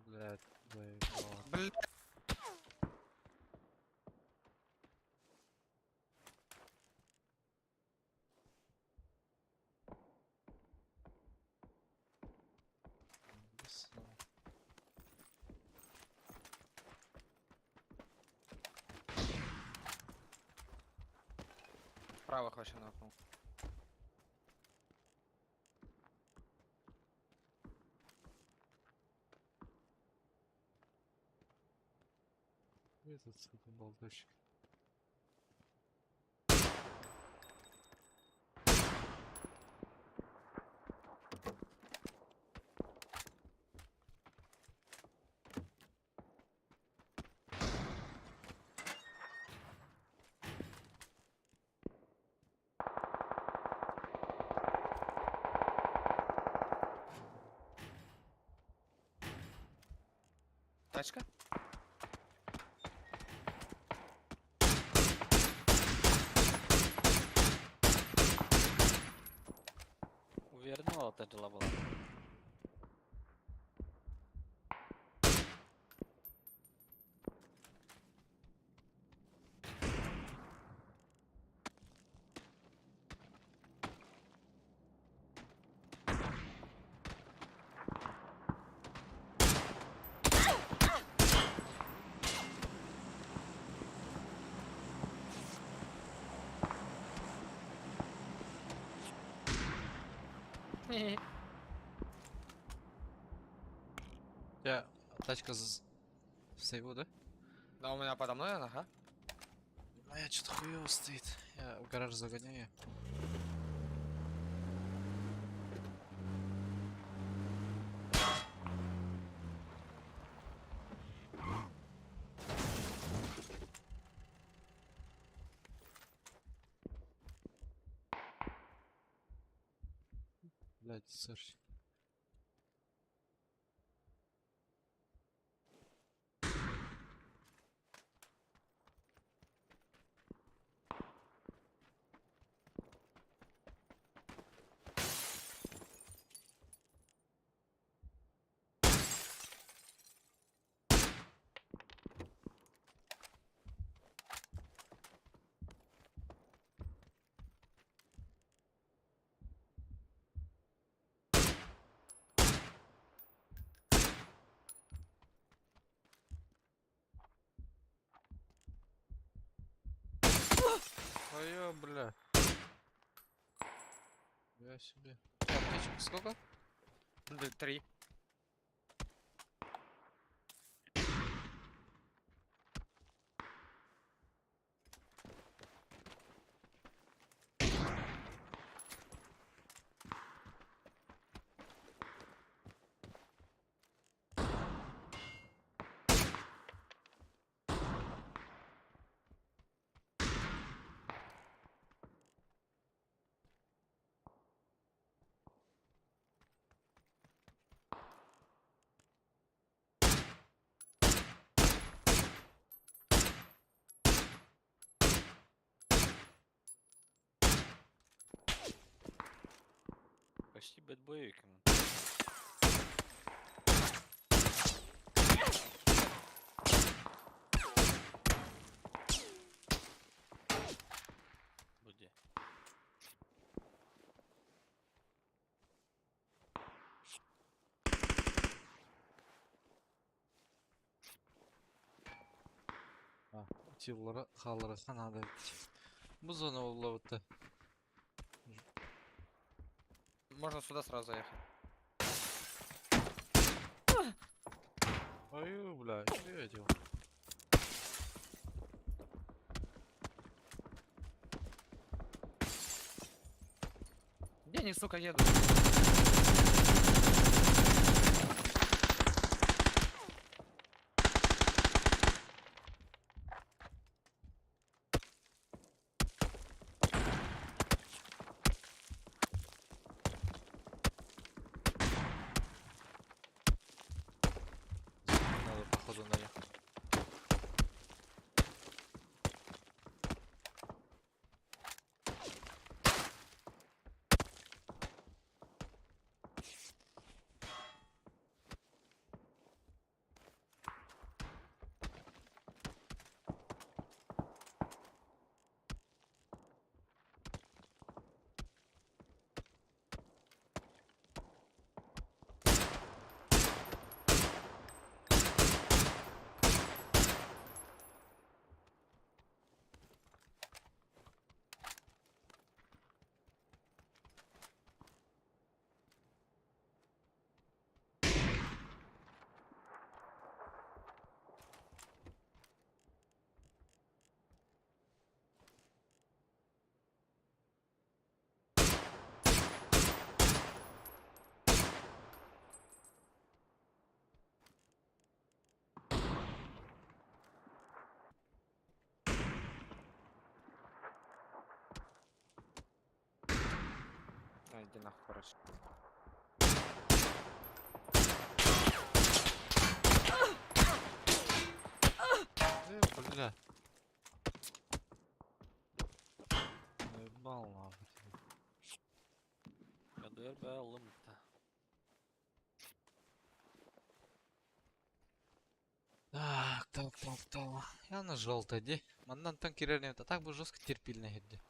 Speaker 1: Блядь, заебало.
Speaker 8: Бля.
Speaker 1: С-
Speaker 8: Правых вообще нахуй.
Speaker 1: Этот, сука, болточек.
Speaker 8: Тачка?
Speaker 2: Увернула, вот эта была.
Speaker 1: У тебя тачка в сейву, да?
Speaker 8: Да, у меня подо мной она, ага.
Speaker 1: Моя что-то хуёво стоит. Я в гараж загоняю. блядь, search. Ой, бля. Я себе. Аптечек сколько?
Speaker 8: Да, три.
Speaker 2: Почти бэтбоевиком. Буди.
Speaker 1: Тилара халара ханада. Бу зона буолла
Speaker 8: Можно сюда сразу заехать.
Speaker 1: Ой, бля, что я делал?
Speaker 8: Где они, сука, едут?
Speaker 1: Надо, походу, на них.
Speaker 8: А, иди нахуй, короче.
Speaker 1: Бля. Наебал нахуй тебя.
Speaker 2: Кадыр бәлымта.
Speaker 1: Так, так, так, так. Я на желтой, де. Маннан танки реально это так бы жестко терпили на герде.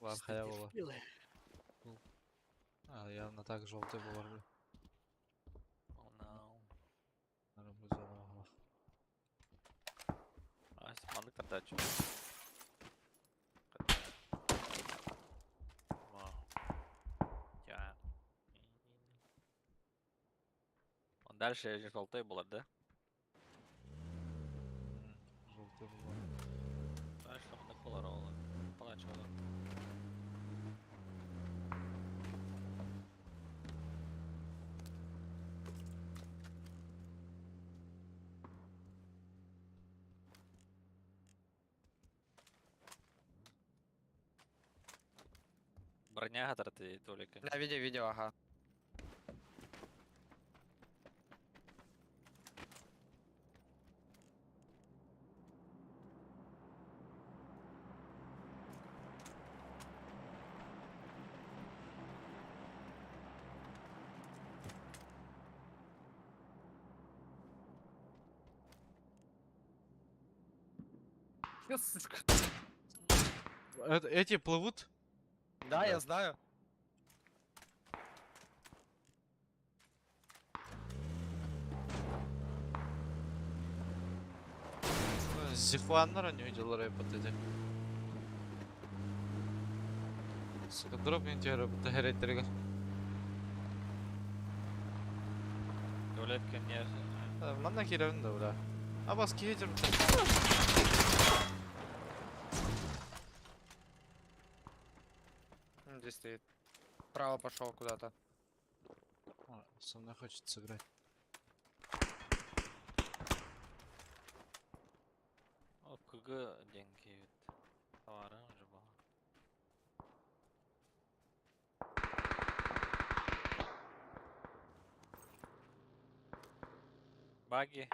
Speaker 1: Бар хаявала. А, явно так желтый был, бля.
Speaker 2: Oh no.
Speaker 1: Наверное, будет зона
Speaker 2: А, маннык тардачу. Я. Он дальше желтый был, да?
Speaker 1: Желтый был.
Speaker 2: Дальше маннык болар ол. Палачы болар. Броня хатарты Толика.
Speaker 8: Да, видео, видео, ага. Чё, сука?
Speaker 1: Эти плывут?
Speaker 8: Да, я знаю.
Speaker 1: Зихуаннар они видел рэп вот эти. Сука, дроп не тебе рэп,
Speaker 2: Толик, конечно.
Speaker 1: Манна киревин да, бля. Абас киһи
Speaker 8: Здесь стоит. Право пошел куда-то.
Speaker 1: Со мной хочет сыграть.
Speaker 2: О, КГ деньги. Товары уже было. Баги.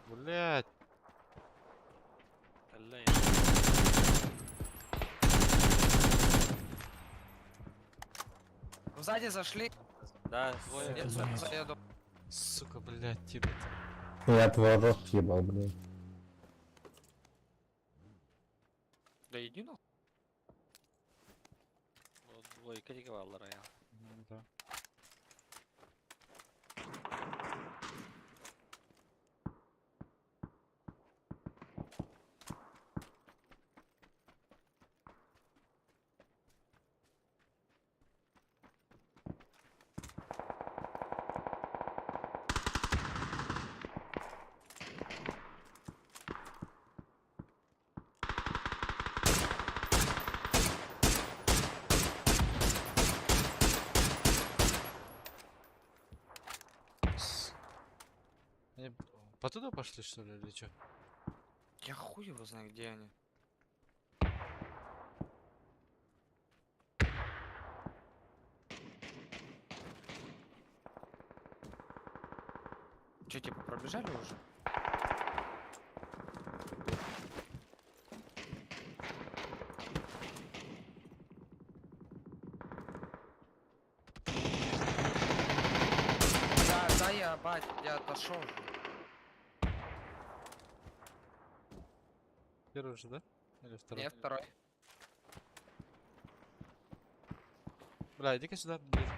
Speaker 1: Блять.
Speaker 2: Бля,
Speaker 8: Сзади зашли.
Speaker 2: Да, двое.
Speaker 8: Я заеду.
Speaker 1: Сука, блять, типа.
Speaker 4: Я твой рот ебал, блядь.
Speaker 8: Да иди ну.
Speaker 2: Вот Двойка диговаллара я.
Speaker 1: Ну да. Они по туда пошли, что ли, или чё?
Speaker 8: Я хуй его знаю, где они. Че, типа пробежали уже? Да, да, я, бать, я отошел уже.
Speaker 1: Первый же, да? Или второй?
Speaker 8: Нет, второй.
Speaker 1: Бля, иди-ка сюда, ближе.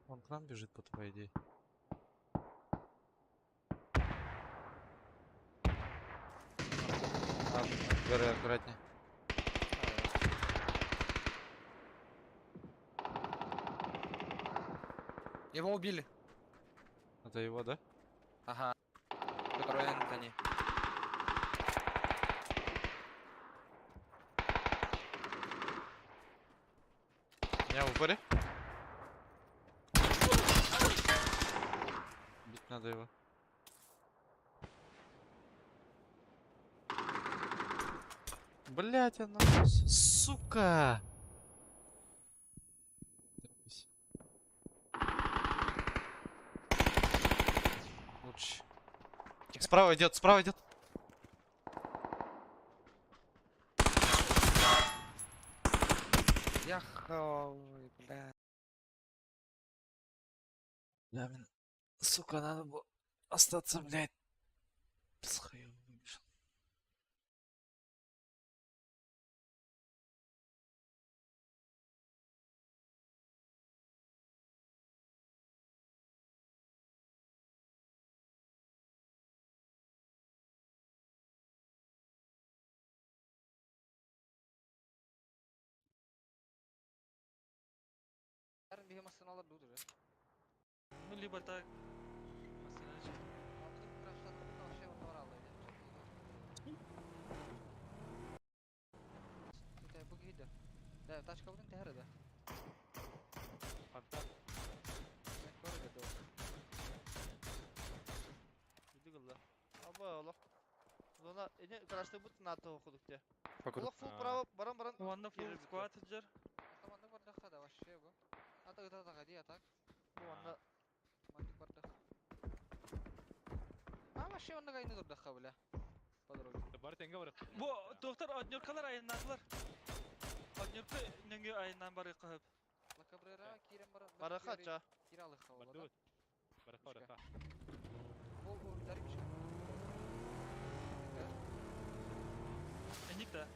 Speaker 1: Он к нам бежит, по идее. А, горы аккуратнее.
Speaker 8: Его убили.
Speaker 1: Это его, да?
Speaker 8: Ага. Который Энтони.
Speaker 1: Меня в упоре? Бить надо его. Блять, она... Сука! Торопись. Лучше. Справа идет, справа идет.
Speaker 8: Я ой, бля.
Speaker 1: Бля, блин. Сука, надо было остаться, блядь. С хуём выбежал.
Speaker 6: Ну, либо так.
Speaker 10: Тачка блин, ты да?
Speaker 2: Фонтан.
Speaker 7: Тупо олох. Зона ини краштыбыт НАТО кудук те.
Speaker 8: Вокруг.
Speaker 7: Олох фул право баран баран.
Speaker 6: Уонна фул
Speaker 7: киирэр бүттэ.
Speaker 6: сквад сылдьар.
Speaker 10: Маннык бардахха да вообще бу. Ата ыта ди а так.
Speaker 7: Бу манна
Speaker 10: Маннык бардах. А вообще оннук айны турдахха бля. По дороге.
Speaker 5: Бары теңге бар.
Speaker 6: Бу доктор однеркалар айыннадылар. Однерка нөңгө айыннан бары кыһып.
Speaker 10: Ла Кабрера кирен бар.
Speaker 7: бараха ча.
Speaker 10: Кире алыхха
Speaker 5: Барды
Speaker 10: була.
Speaker 5: вот. Бараха, бараха.
Speaker 10: Ол урдары бишка.
Speaker 6: Эник да.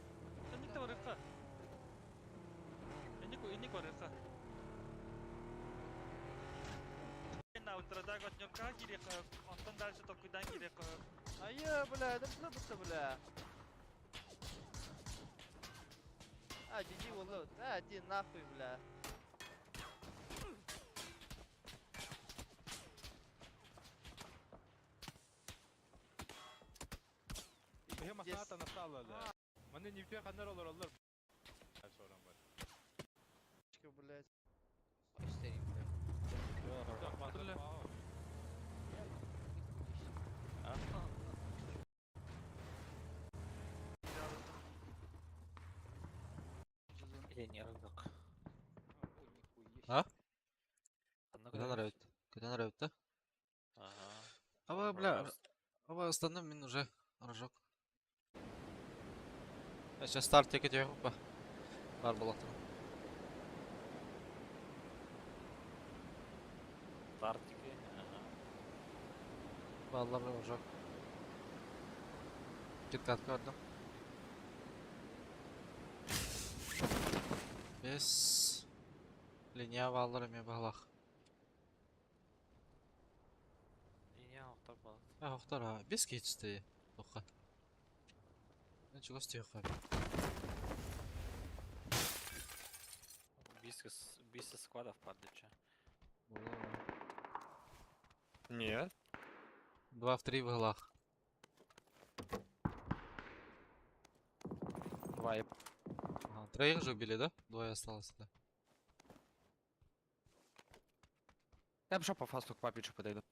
Speaker 6: Эник да барыхха. Эник эник барыхха. На ультрадаг однерка кире кыһып. Онтон дальше токуйдан кире кыһып.
Speaker 7: Айы, бля, это бля, бля. А, GG болду. А, иди нахуй, бля.
Speaker 5: Бэһи масаата настала да. Маны нефте ханнар олар олар. Соран бар.
Speaker 7: Блядь.
Speaker 10: Истерик, бля.
Speaker 6: Түрлі.
Speaker 5: А?
Speaker 2: Или не рыбак.
Speaker 1: А?
Speaker 2: Одно
Speaker 1: Когда нравится? Когда нравится, да?
Speaker 2: Ага.
Speaker 1: А бля, а остальным мин уже рожок. Я сейчас старт текет па. Бар болот.
Speaker 2: Стартики. Ага.
Speaker 1: Баллар рожок. Киткат көрдüm. Бес линия баллар эме балах.
Speaker 2: Линия охтар балат.
Speaker 1: А, охтар, а, бес кейчти. Тоқа. Мен чугас тиyoq
Speaker 2: Биса сквадов падыча.
Speaker 8: Нет.
Speaker 1: Два в три в углах.
Speaker 8: Два и
Speaker 1: Ага, троих же убили, да? Двое осталось, да.
Speaker 8: Я пошел по фасту к папичу подойду.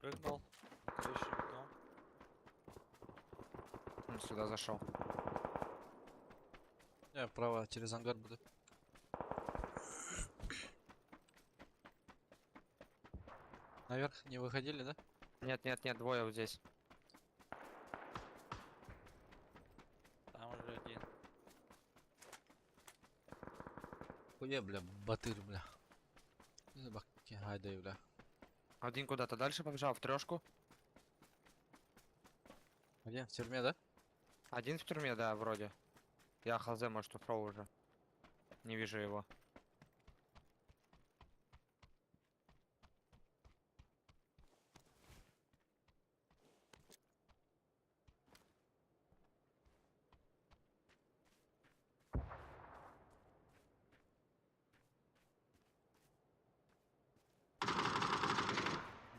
Speaker 2: Прыгнул. на Крышу в дом.
Speaker 8: Он сюда зашел.
Speaker 1: Я право через ангар буду. Наверх не выходили, да?
Speaker 8: Нет, нет, нет, двое вот здесь.
Speaker 2: Там уже один.
Speaker 1: Хуя, бля, батыр, бля. Баки, гайдай, бля.
Speaker 8: Один куда-то дальше побежал, в трешку.
Speaker 1: Где? В тюрьме, да?
Speaker 8: Один в тюрьме, да, вроде. Я хз, может, ушел уже. Не вижу его.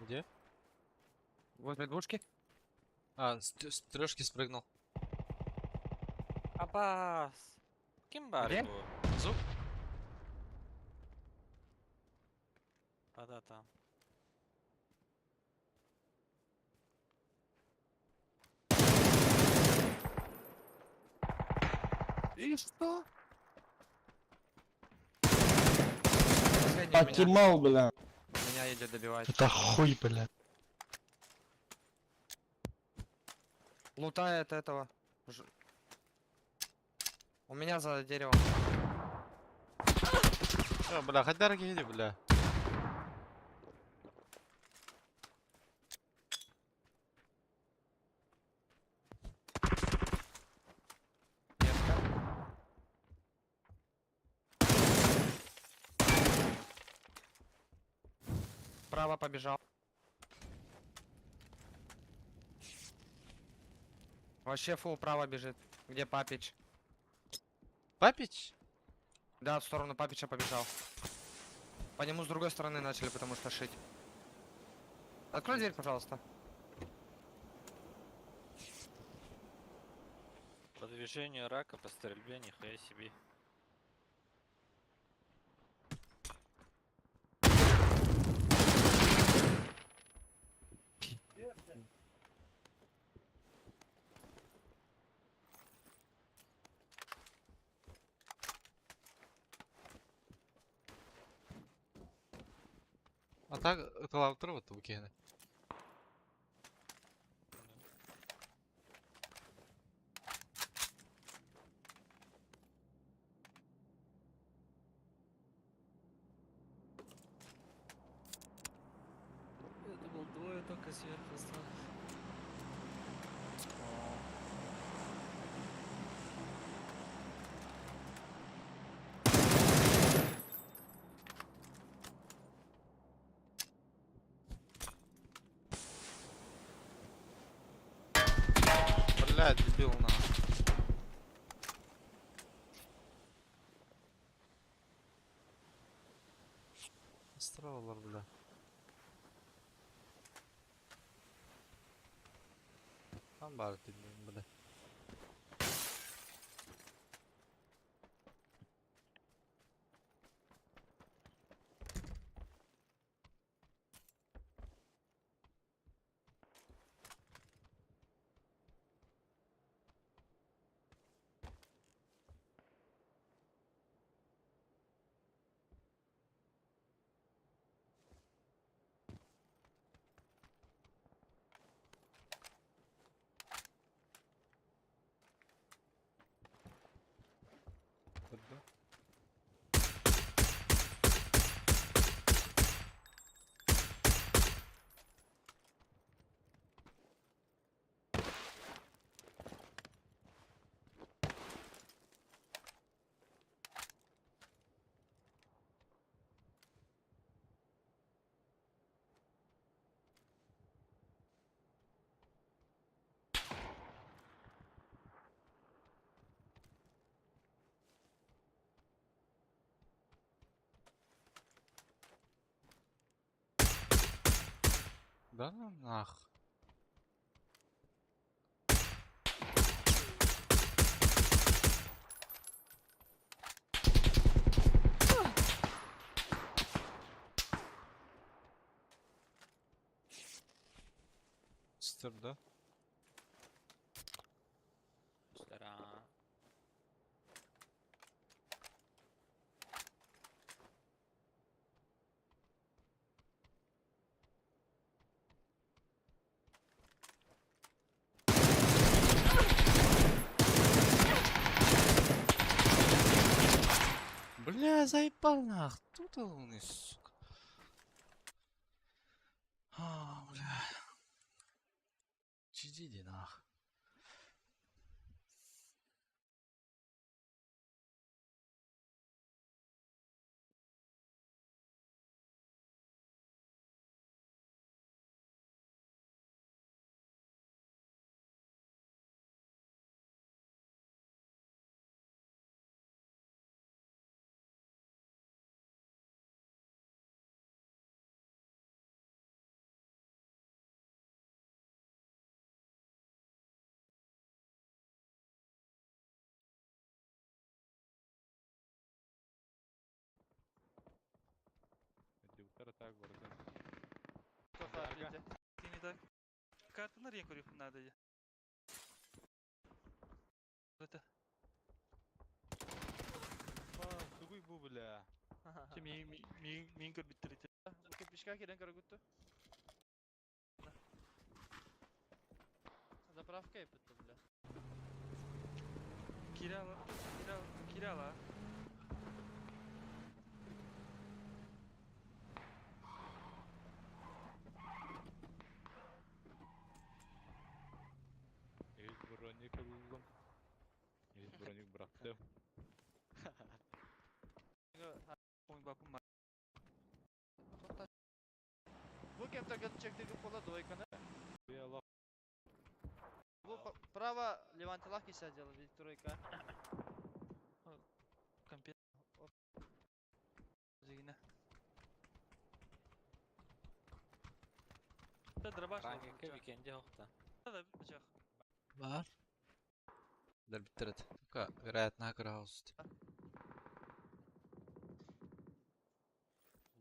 Speaker 1: Где?
Speaker 8: Возле двушки?
Speaker 1: А, с трешки спрыгнул.
Speaker 2: Абас! Ким бар
Speaker 8: Где?
Speaker 2: бу?
Speaker 1: Зуб?
Speaker 2: Да-да, там.
Speaker 8: И что? Последний у меня.
Speaker 9: Покемал, бля.
Speaker 8: Меня едет добивать.
Speaker 9: Это хуй, бля.
Speaker 8: Лутает этого. У меня за деревом.
Speaker 1: А, бля, хоть дороги иди, бля.
Speaker 8: Вправо побежал. Вообще фул право бежит. Где Папич?
Speaker 1: Папич?
Speaker 8: Да, в сторону Папича побежал. По нему с другой стороны начали, потому что шить. Открой дверь, пожалуйста.
Speaker 2: По движению рака, по стрельбе, нихуя себе.
Speaker 1: А так, ыталаабыттара буолта бу киһини.
Speaker 6: Я думал, двое только сверху осталось.
Speaker 1: Блядь, дебил нахуй. Островалар, бля. Там бар дебил, бля. Көрдө. Да ну нах. Стыр, да?
Speaker 2: Стара.
Speaker 1: Бля, заебал нах. Тут он, и, сука. А, бля. Чиди нах.
Speaker 5: Дюктар так барда.
Speaker 7: Тоха бите.
Speaker 6: Ты не так. Карту на реку надо. я. Это.
Speaker 5: Тугуй бу бля.
Speaker 6: Че ми ми ми ми көрбүттэр
Speaker 7: Бу кирпичка кирен көргүттү. Заправка епитти, бля.
Speaker 6: Кирала, Кирала, Кирала.
Speaker 5: Үз броник булдum. Үз броник bıraktım.
Speaker 6: Ой, бапым.
Speaker 7: Чек чек пола двойканы. Бу право Левантилах кисе делали тройка.
Speaker 6: Компьютер. Зигина. Да, дробаш.
Speaker 2: Ранги викенде хохта.
Speaker 6: Да, да, бычах.
Speaker 1: Бар. Дәрбиттерет. Только, вероятно, Краус.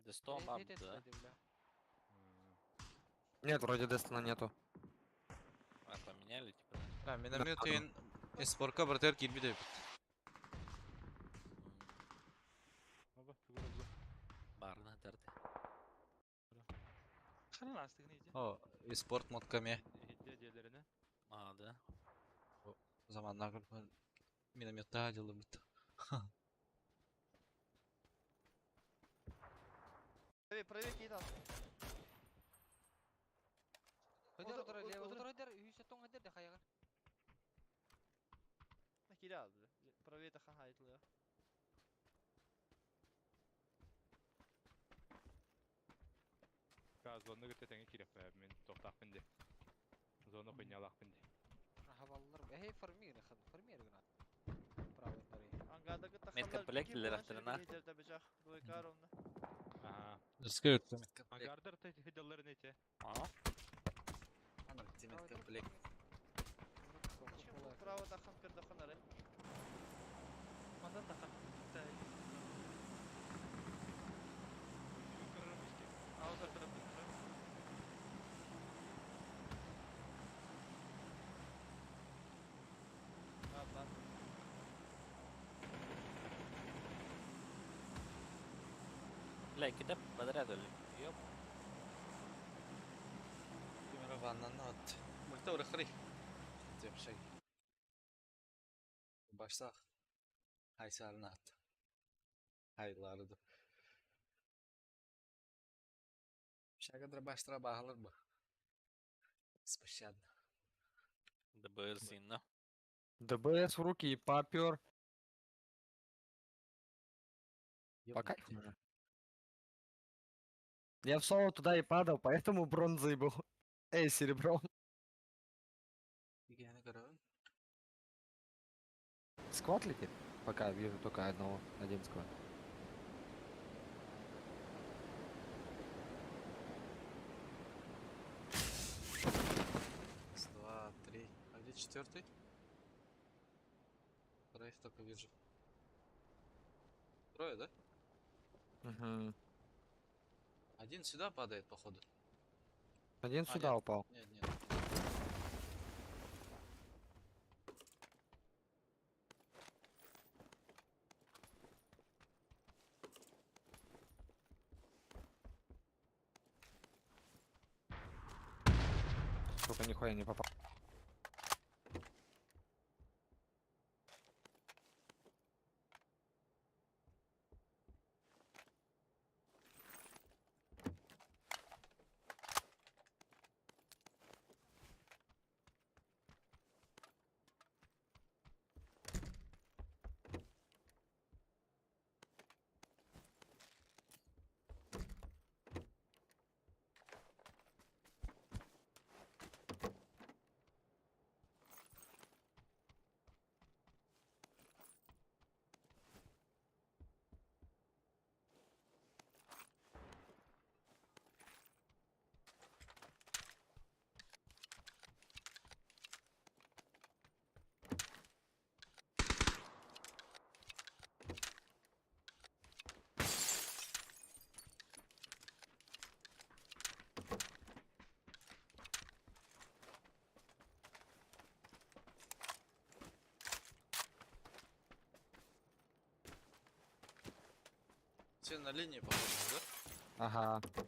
Speaker 2: Дестон баб, да?
Speaker 8: Нет, вроде Дестона нету.
Speaker 2: А, поменяли, типа,
Speaker 1: Да, миномет ин эспорка братер кирби деп.
Speaker 2: Барна дарды.
Speaker 6: Ханан астыгын иди.
Speaker 1: О, эспорт моткаме.
Speaker 2: А, да.
Speaker 1: Заманна минометта дело бит.
Speaker 7: Правее, правее кейт ал.
Speaker 10: Хөдер
Speaker 7: Отыр-
Speaker 10: отыр
Speaker 7: отыр-
Speaker 10: отыр өдер үйсө тоң өдер де хаягар.
Speaker 7: Кире алды. Правее тахан айтылıyor.
Speaker 5: Зонны көтө теңе киреп мен тоқтақпын де. Зона хуйнялақпын де.
Speaker 10: Хабаллар. Эй, фармир хан, фармир гына. Правый дары.
Speaker 7: Ангардагы таханlar
Speaker 2: Медкомплект ахтырына.
Speaker 7: Бычах. Двойка ровно.
Speaker 5: Ага.
Speaker 1: Рискуют.
Speaker 5: Ангардар хыдалларын эте.
Speaker 2: А?
Speaker 1: Медкомплект.
Speaker 7: Чем право тахан кырдахан ары.
Speaker 6: Мандан тахан. Да. А, отыр
Speaker 7: Бар бар.
Speaker 2: Бля, кида подряд или? Ёп.
Speaker 1: Камера ваннан от. Мульта урахри. Деп шаг. Башсах. Хайсарын ат. Хайларды. Шагадра баштра бағалар ба. Беспощадно.
Speaker 2: ДБС инна.
Speaker 8: ДБС в руки и попер. По
Speaker 1: Ёбаный
Speaker 8: кайфу же. Я в соло туда и падал, поэтому бронзой был. Эй, серебром.
Speaker 1: Дегені көрөбүн.
Speaker 8: Сквад летит? Пока вижу только одного, один сквад.
Speaker 1: Раз, два, три. А где четвертый? Троих только вижу. Трое, да?
Speaker 8: Угу.
Speaker 1: Один сюда падает, походу.
Speaker 8: Один
Speaker 1: А,
Speaker 8: сюда
Speaker 1: нет.
Speaker 8: упал.
Speaker 1: Нет, нет.
Speaker 8: Сука, нихуя не попал.
Speaker 1: Все на линии, походу, да?
Speaker 8: Ага.
Speaker 2: А.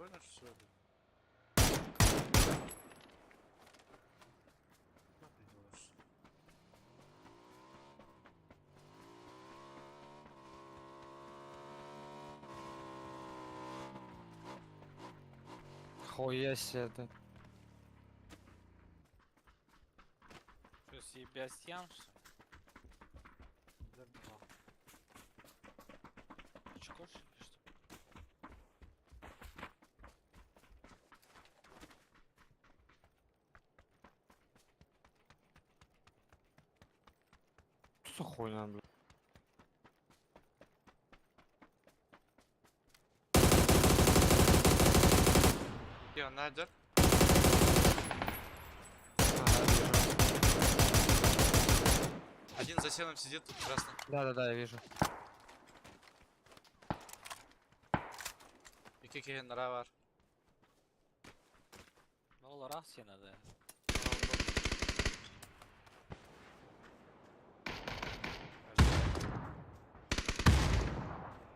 Speaker 1: Второй наш всё. Что ты делаешь?
Speaker 8: Хуя себе ты.
Speaker 2: Что, Себастьян, что ли? Очкош или что?
Speaker 8: Что за хуйня, блядь?
Speaker 1: Где он найдет?
Speaker 8: Ага, вижу.
Speaker 1: Один за сеном сидит тут красный.
Speaker 8: Да-да-да, я вижу.
Speaker 1: Iki kişi nara var.
Speaker 2: Ну, раз я надо.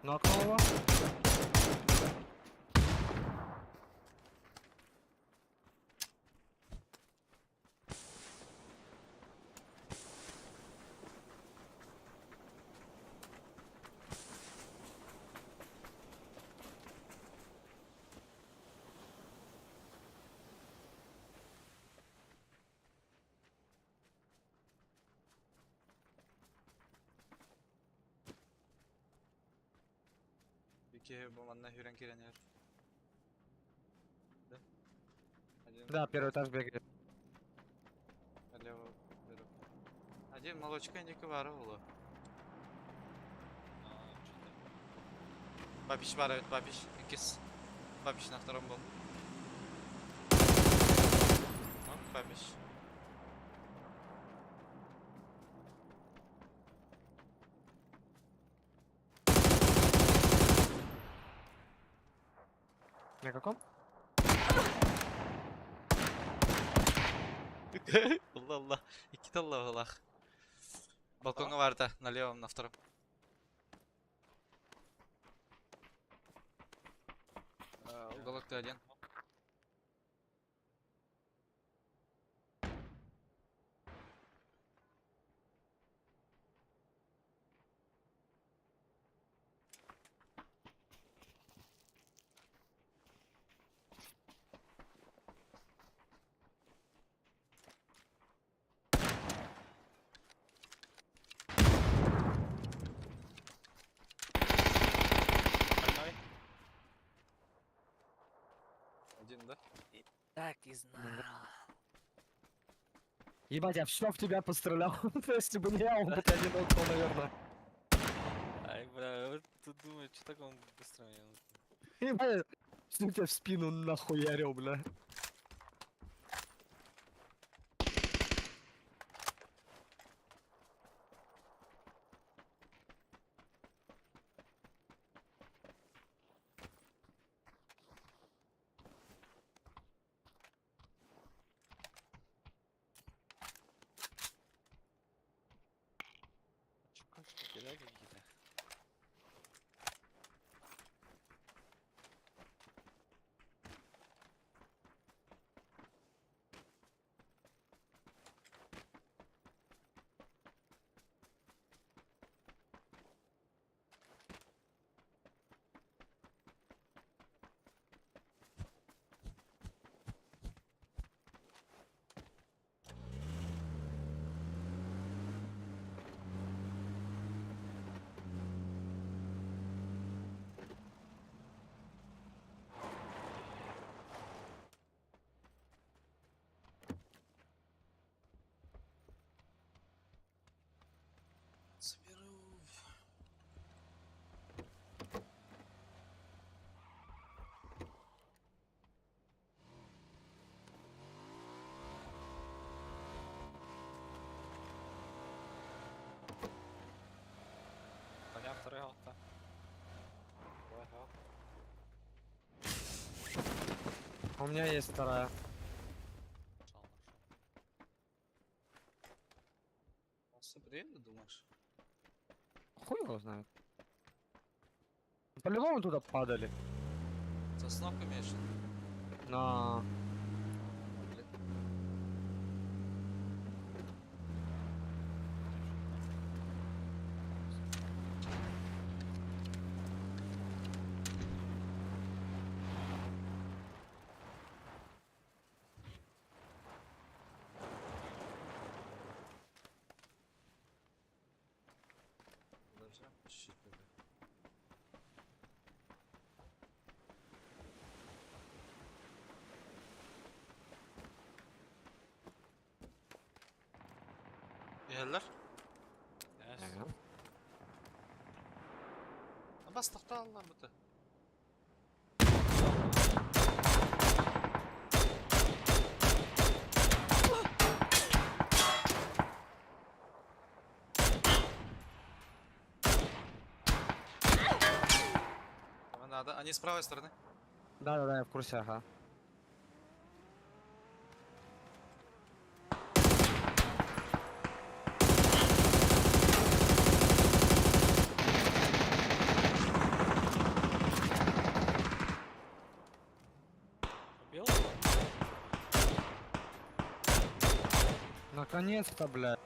Speaker 8: Нокнул его.
Speaker 1: İki bu manna hüren kiren yer. Да? Один
Speaker 8: Да, первый этаж бегает.
Speaker 1: налево беру. Один молочка не var oğlu. Папич var evet папич. İkiz. Папич на втором был. Ну, папич.
Speaker 8: На каком?
Speaker 1: Allah Allah. İki de Allah Allah. Balkonu var da на левом на втором. Уголок ты один.
Speaker 2: Больной?
Speaker 1: Один, да?
Speaker 2: Так и знал.
Speaker 8: Ебать, я все в тебя пострелял. Если бы не я, он бы тебя не нокнул, наверное.
Speaker 2: Ай, бля, вот тут думаю, что так он быстро меня нокнул.
Speaker 8: Ебать, всю тебя в спину нахуярил, бля.
Speaker 2: Очкошники, да, какие-то?
Speaker 1: Соберу.
Speaker 2: Коня второй алта.
Speaker 8: У меня есть вторая.
Speaker 2: Нашел, нашел.
Speaker 1: Собери, думаешь?
Speaker 8: Хуй его знает. По-любому туда падали.
Speaker 1: Со Сосновку имеешь в виду?
Speaker 8: Но...
Speaker 1: Блин. Подожди, щит, бля. Иһэллэр?
Speaker 2: Yes.
Speaker 1: Бас тохтооллар быта. Надо. Они с правой стороны.
Speaker 8: Да-да-да, я в курсе, ага.
Speaker 2: Убил его?
Speaker 8: Наконец-то, блядь.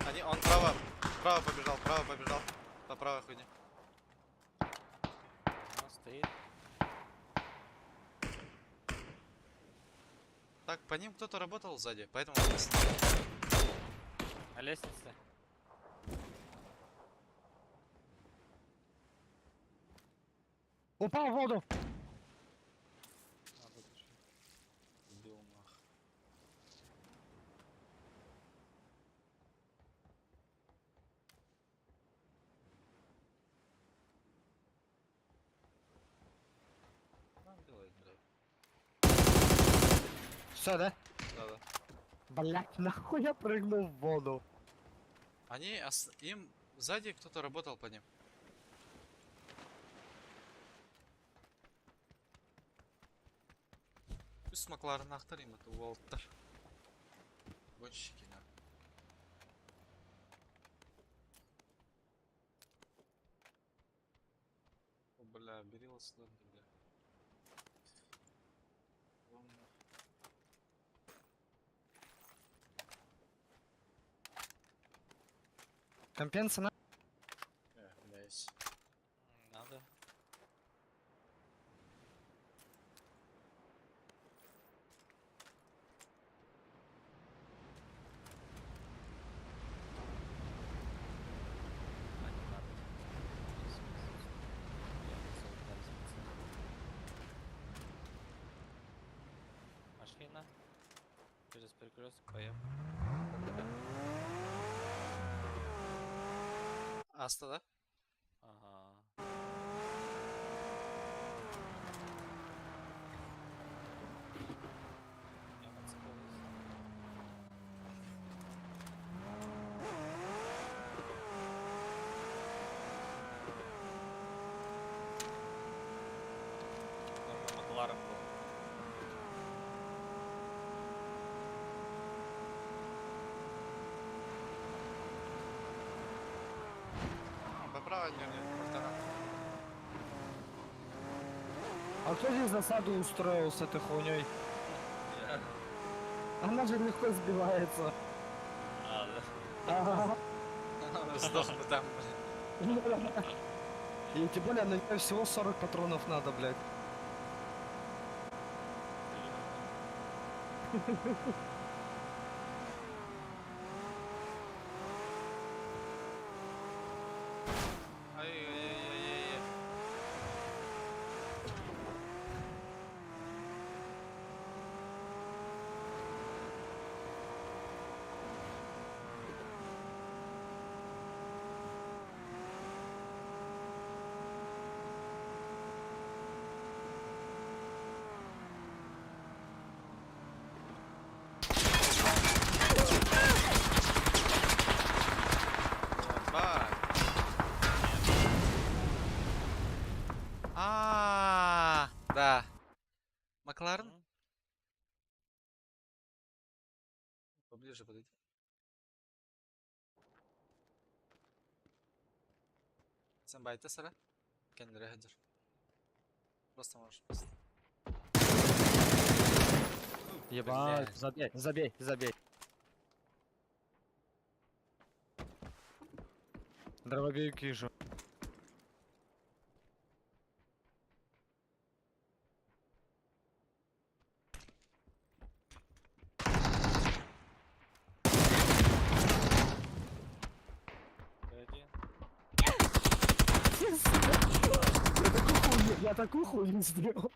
Speaker 1: Они, он право, право побежал, право побежал. По правой хуйне.
Speaker 2: Он стоит.
Speaker 1: Так, по ним кто-то работал сзади, поэтому... они с-
Speaker 2: На лестнице.
Speaker 8: Упал в воду!
Speaker 2: Надо бежать.
Speaker 1: Убил нах. Что он делает, блядь?
Speaker 8: Все, да?
Speaker 1: Да-да.
Speaker 8: Блять, нахуй я прыгнул в воду?
Speaker 1: Они, им сзади кто-то работал по ним. Үс Макларен ахтар им это Уолтер. Гонщики, на. О, бля, берил сюда, бля. Вон.
Speaker 8: Компенса на...
Speaker 1: Бля, есть.
Speaker 2: Надо. А, не надо. Я залутали специально. Машина. Через перекресток поехал.
Speaker 1: Аста, да?
Speaker 2: Ага. Я подсыпалась. Норма Макларен был.
Speaker 1: По правой вернее, полтора.
Speaker 8: А кто здесь засаду устроил с этой хуйней? Она же легко сбивается.
Speaker 2: А, да.
Speaker 8: Ага.
Speaker 1: Сдохну там, блин.
Speaker 8: И тем более на нее всего 40 патронов надо, блядь.
Speaker 1: Ай-яй-яй-яй-яй. Ебать. А, да. Макларен?
Speaker 2: М?
Speaker 1: Поближе подойди. Sen байта сара. Kendine hazır. Просто можешь просто.
Speaker 8: Ебать,
Speaker 1: Блядь.
Speaker 8: забей, забей, забей. Дробовик вижу.
Speaker 2: Один.
Speaker 8: Я такую хуйню сделал.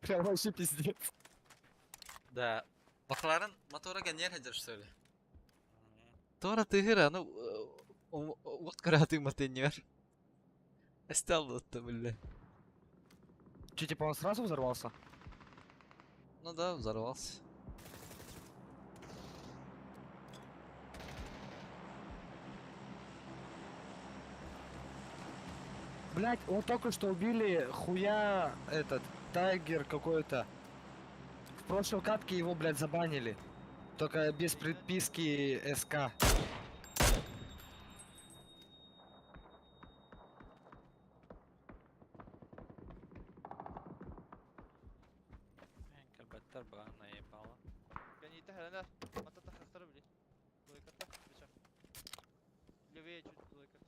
Speaker 8: Прям вообще пиздец.
Speaker 1: Да. Бакларын мотора генер hazır söyle. Тора тыгыра, ну, вот караты матенер. Стал бля.
Speaker 8: Че, типа он сразу взорвался?
Speaker 1: Ну да, взорвался.
Speaker 8: Блять, вот только что убили хуя этот, тайгер какой-то. В прошлой катке его, блядь, забанили. Только без предписки СК.
Speaker 2: Кальбаттар была наебала.
Speaker 7: Кәне тәһәләнә. Ата тахтары били. Лойката бычак. Левее чуть лойката.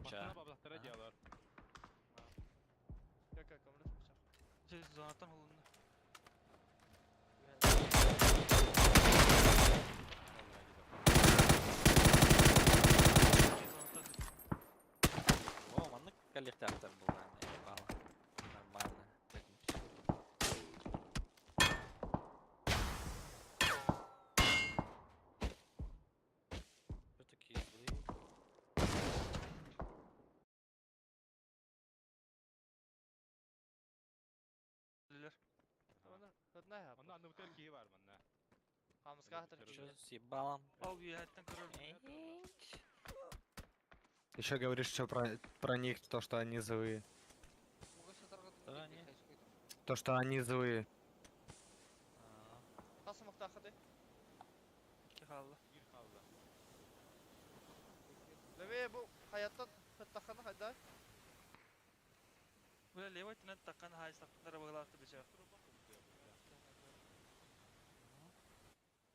Speaker 2: Ча.
Speaker 5: Баблахтара диялар.
Speaker 7: Как как камрас бычак.
Speaker 6: Здесь зонаттан холунна.
Speaker 2: О, маннык коллективтар была наебала. Нормально. Так, Что такие злые?
Speaker 6: Лилер.
Speaker 7: Аны хытна.
Speaker 5: Онна анны бутер кии бар манна.
Speaker 7: Хамска хатыр.
Speaker 2: Чё с ебалом?
Speaker 6: Ал үйәттен көрөр.
Speaker 8: Еще говоришь, что про них, то, что они злые.
Speaker 2: Да, не.
Speaker 8: То, что они злые.
Speaker 7: Хасымыкта хаты.
Speaker 6: Халла.
Speaker 5: Бир халла.
Speaker 7: Левее бу хаяттан хыттаханы хайда.
Speaker 6: Бля, левой тенен таккан хай сактара баглақты бычак.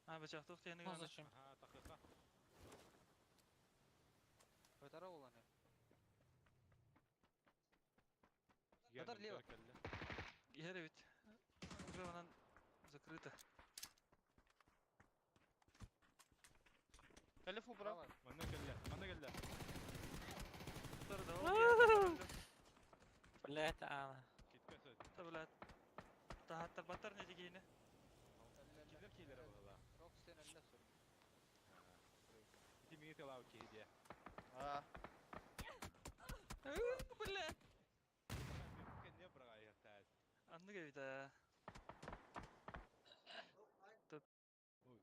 Speaker 6: А, бычак тух тени
Speaker 2: Ну
Speaker 6: гана.
Speaker 2: зачем?
Speaker 5: Аха, тахыха.
Speaker 10: Второго уланы.
Speaker 5: Ген
Speaker 10: лево.
Speaker 6: Иһэр эбит. Уже онан закрыто.
Speaker 7: Телефон бра.
Speaker 5: Манна келле, манна келле.
Speaker 6: Второй давай.
Speaker 2: Блять, Анна.
Speaker 5: Китке сөз.
Speaker 6: Та блядь. Тахаттар баттар не дегені.
Speaker 5: Килер килер була.
Speaker 10: Рокстен әллә сор.
Speaker 5: Ити миги телау кии дия.
Speaker 7: А.
Speaker 6: Блядь.
Speaker 5: Кенне брага яктаас.
Speaker 6: Анны кебит а.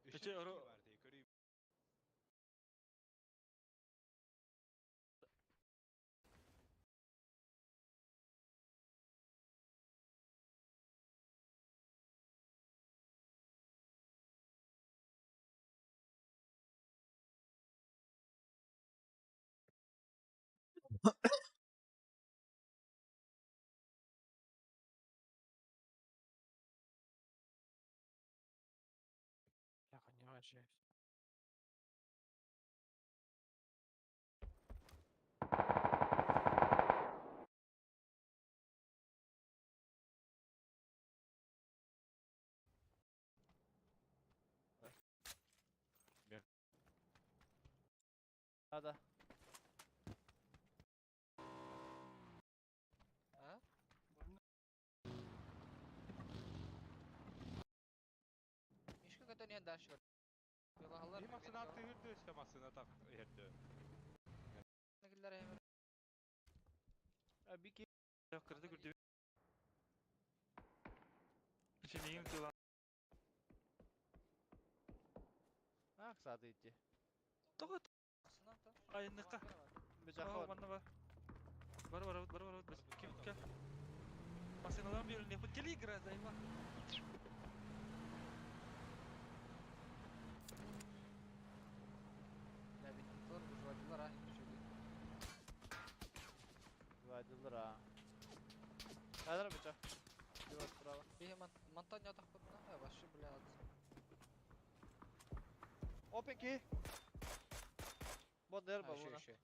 Speaker 5: Үче
Speaker 6: Үче оро-
Speaker 5: бар дей көрүй.
Speaker 2: Бляха, не возвращаюсь.
Speaker 7: Ада.
Speaker 10: А? Мишка который не дашь.
Speaker 5: Би масына тыгырды, өстө масына так эрди.
Speaker 7: А бики.
Speaker 6: Кырды күрдү. Чемигим тыла.
Speaker 7: А, ксады ити.
Speaker 6: Тоҕо айынныкка.
Speaker 7: Бычак
Speaker 6: Aa,
Speaker 7: бар.
Speaker 6: манна бар. Бар бар бар бар бар. Ким кел. Машиналар бир не хотели играть, займа.
Speaker 10: Бля, бит тор выживателлар а.
Speaker 7: Онньууллар аа. Хайдара быча. Лево справа.
Speaker 10: Биһи мантан ньотохпутуна, вообще, блядь.
Speaker 7: Open key. Бо дер
Speaker 10: А, еще,
Speaker 7: бабуна.
Speaker 10: еще.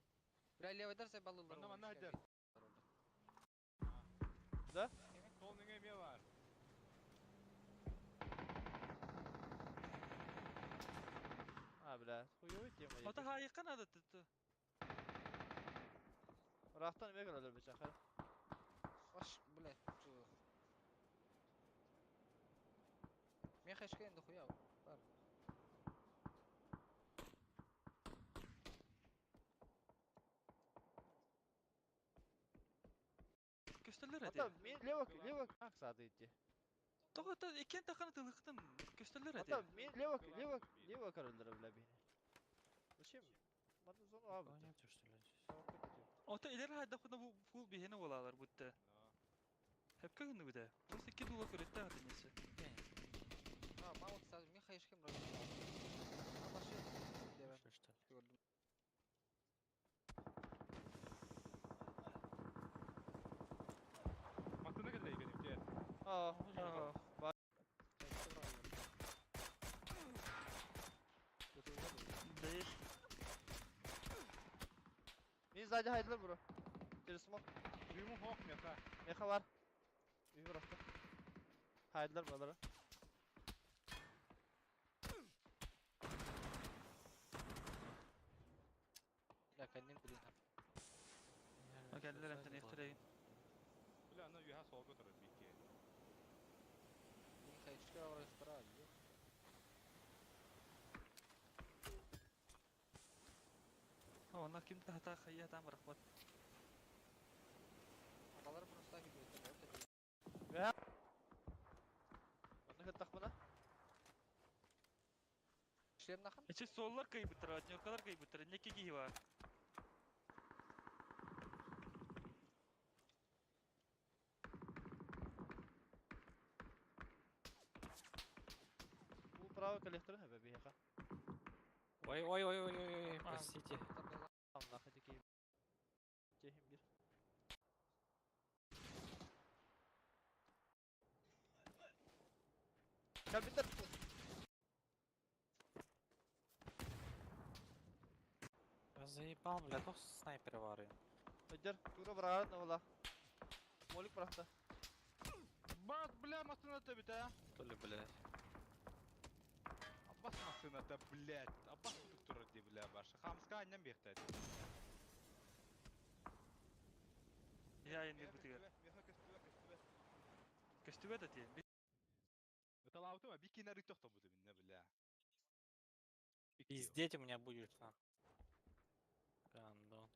Speaker 10: Бля, левый дар сайбалылар.
Speaker 5: Манна, манна айдар.
Speaker 7: Да?
Speaker 5: Сол нөҥүө эмиэ баар.
Speaker 7: А, бля, хуёвый тема.
Speaker 6: Ота хайыкка надо тут.
Speaker 7: Рахтан эмиэ көрөлөр быча. Хай.
Speaker 10: Аш, блядь. Меха ешкейн дохуя. Бар.
Speaker 6: Көстөлөр
Speaker 7: Ата
Speaker 6: эти.
Speaker 7: мен лево лево как сады идти.
Speaker 6: Тоҕо та иккен таханы тылыктын көстөлөр эти.
Speaker 7: Ата мен лево лево лево көрөлөр бля бини. Зачем? Маны зону абы.
Speaker 2: Никого нету, что ли, здесь?
Speaker 6: Ота илер хайда хуна бу фул бихене болалар будто. Хепке гынны бите. Просто икки дула көрөттө аты несі.
Speaker 10: А, мало кстати, меха ешкейн вроде. А, вообще, левый.
Speaker 2: Вышли, что ли?
Speaker 10: Көрдүм.
Speaker 5: Массыына кэллэ иккен
Speaker 7: Аа,
Speaker 6: Аа. Değil.
Speaker 7: Мен сзади хайдылар бро. Через смок.
Speaker 5: Дүймү хоох меха.
Speaker 7: Меха бар. Үй быракты. Хайдылар балары.
Speaker 10: Бля, кэннин блин.
Speaker 2: Реально,
Speaker 6: Келдилер
Speaker 2: всё
Speaker 6: эмтен
Speaker 2: сзади было.
Speaker 6: ихтирейин.
Speaker 5: Бля, аны үһэ солго турар бикке.
Speaker 10: Меха ешкейн вроде справа.
Speaker 6: Онна ким тахта хайя там рахмат.
Speaker 10: Балар просто кибет.
Speaker 7: Онны кыттак буна.
Speaker 10: Шлем нахан?
Speaker 6: Эчи соллар кайбыттыр, однеркалар кайбыттыр, неке кихи бар.
Speaker 7: Бу право коллектор хәбә бияка.
Speaker 2: Ой, ой, ой, ой, ой, ой,
Speaker 6: А.
Speaker 2: простите.
Speaker 7: Нахуй такие. Техим бир. Компьютер.
Speaker 2: Я заебал, бля, то снайпер вары.
Speaker 7: Өдер, тура барар на Молик быракты.
Speaker 5: Бас, бля, массыына бите.
Speaker 2: То ли, блядь.
Speaker 5: Абас массыына блядь. Абас кутук турар ди, бля, башы. Хамска аннан бихтет.
Speaker 6: Я енді бутыгар.
Speaker 5: Меха көстүбэ, көстүбэ.
Speaker 6: Көстүбэ да тиен.
Speaker 5: Ыталаабытым, бикки нарык тохтобуту минне, бля.
Speaker 2: Пиздеть у меня будешь, на. Гандон.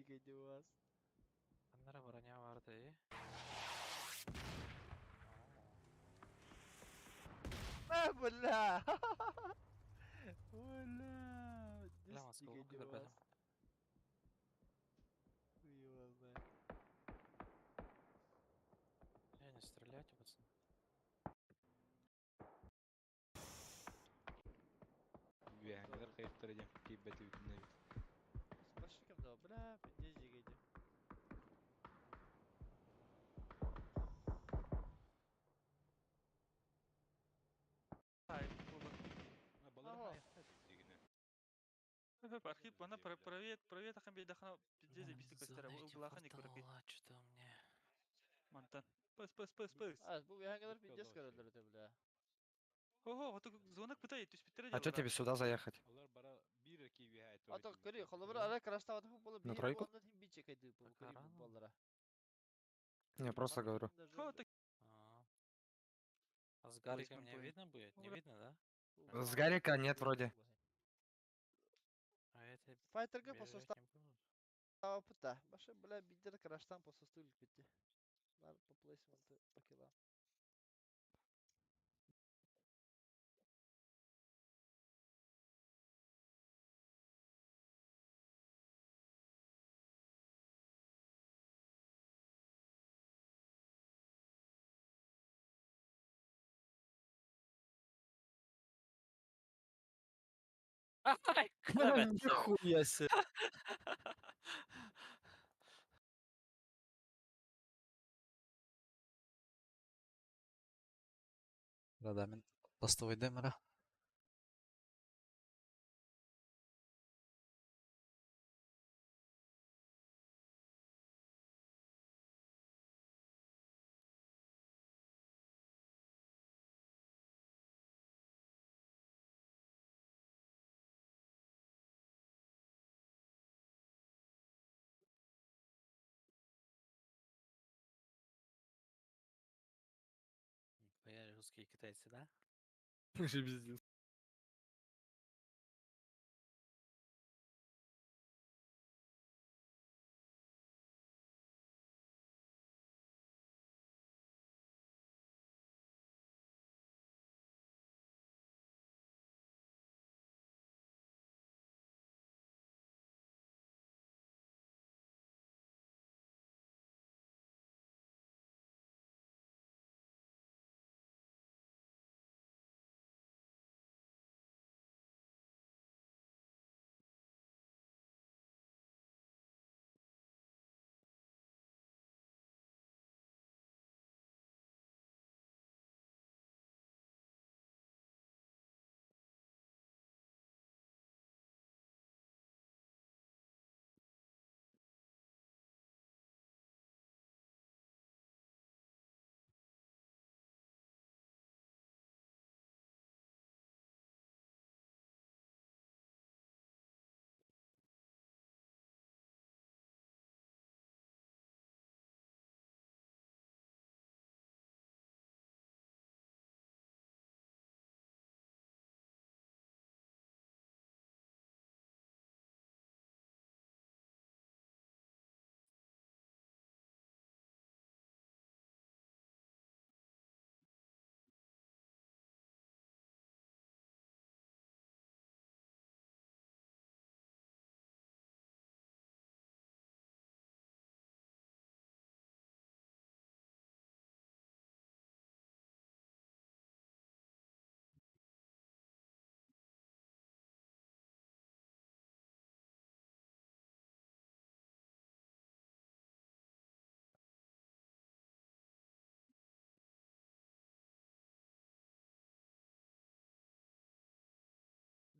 Speaker 7: Дес вас.
Speaker 2: Аннара броня барды, и?
Speaker 7: А, бля. Бля.
Speaker 2: Бля, осколок көрбөтүм.
Speaker 7: вас. Хуй его знает.
Speaker 2: Я не стреляйте, пацаны.
Speaker 5: Үһэҥҥэлэр хайыттар диэн киирбэти бүтүннэ бит.
Speaker 7: Спасибо, да, бля, пиздец дигайди.
Speaker 6: Ай, була.
Speaker 5: Балар
Speaker 7: Ага.
Speaker 5: хайыттар дигине.
Speaker 6: Архип, ана провет, провет ахан бейдахана пиздец бисти көстөрө. Булахан икөрөки.
Speaker 2: Что-то мне.
Speaker 6: Мантан. Пыс, пыс, пыс, пыс.
Speaker 7: А, бу яңгылар
Speaker 5: Бүт
Speaker 7: пиздец
Speaker 5: калды
Speaker 7: көрөлөр өтө, бля.
Speaker 6: Ого, ото звонок пытает, түспүттер
Speaker 8: А чё тебе сюда заехать?
Speaker 5: Алар бара бир киви
Speaker 7: Ато көрү, холобур ара краштабаты боло
Speaker 8: На
Speaker 7: бир
Speaker 8: тройку?
Speaker 7: болондан хим биче кайды бу
Speaker 2: Пока
Speaker 7: көрү
Speaker 2: рано.
Speaker 7: баллара.
Speaker 8: Не, просто говорю.
Speaker 6: Хо, так
Speaker 2: А. А с Гариком
Speaker 6: Placement
Speaker 2: меня
Speaker 6: point.
Speaker 2: видно будет? Не
Speaker 6: Ура.
Speaker 2: видно, да?
Speaker 8: С Гарика нет вроде.
Speaker 2: А это
Speaker 7: Файтерга
Speaker 2: бежать
Speaker 7: пососта
Speaker 2: не будут.
Speaker 7: пыта. Баша, бля, бидер краштан пососту битти. Нар по плейсменту по килам.
Speaker 2: Ай, куда
Speaker 8: Нихуя себе.
Speaker 1: Рада мин ластовойдым ара.
Speaker 2: Нихуя русские китайцы, да?
Speaker 8: Вообще пиздец.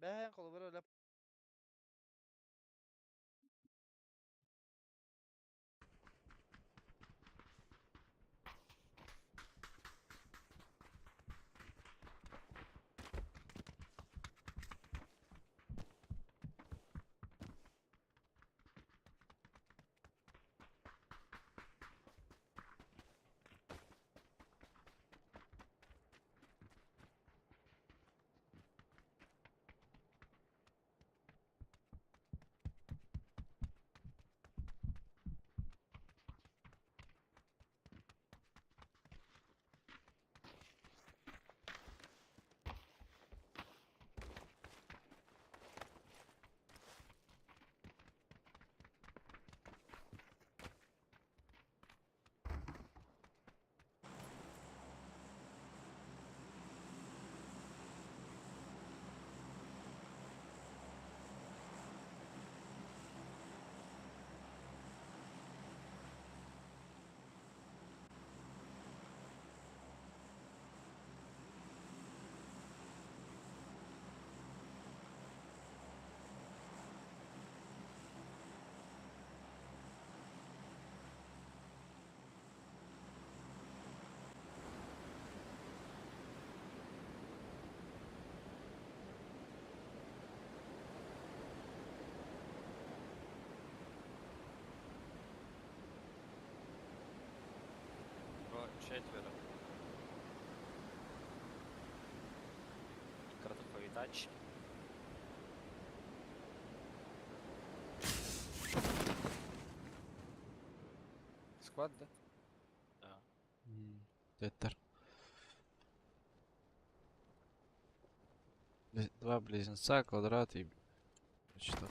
Speaker 7: Бэһэн холобур өлө
Speaker 2: Четверо. Кратковые тачки.
Speaker 10: Сквад, да?
Speaker 2: Да.
Speaker 1: Теттер. Два близнеца, квадрат и... Что?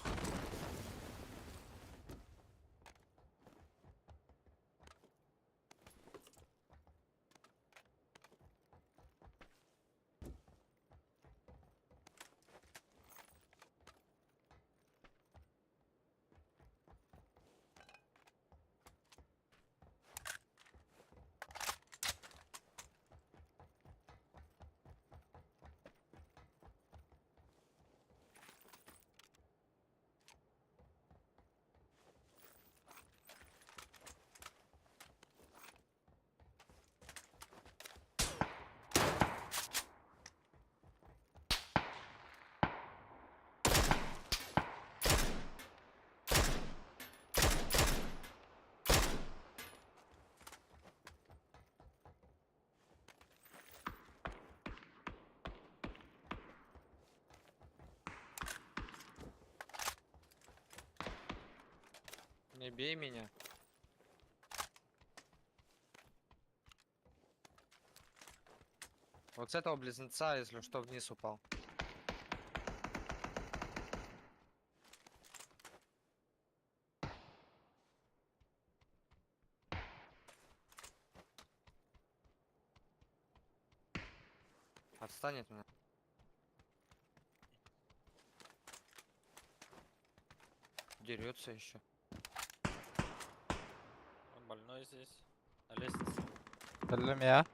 Speaker 8: Не бей меня. Вот с этого близнеца, если что, вниз упал. Отстань от меня. Дерется еще.
Speaker 2: Он больной здесь. На лестнице.
Speaker 1: Кэллим я.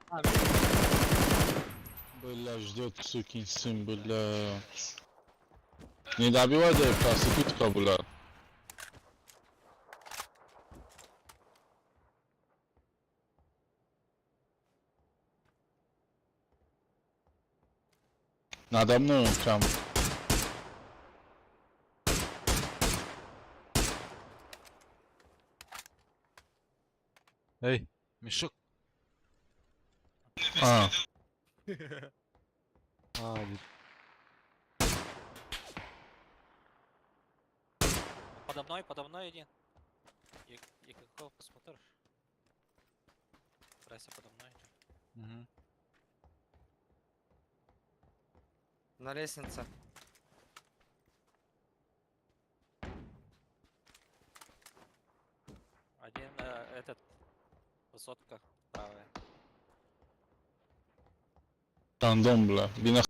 Speaker 9: Бля, ждет, сукин сын, бля. Не добивай да проститутка, бля. Надо мной он прям.
Speaker 1: Эй, мешок.
Speaker 9: А,
Speaker 1: А, ведь.
Speaker 2: Подо мной один. Я, я какого посмотришь? Брайся подо мной.
Speaker 1: Мгм.
Speaker 8: На лестнице.
Speaker 2: Один этот высотка правая.
Speaker 9: рандом, бля. Бина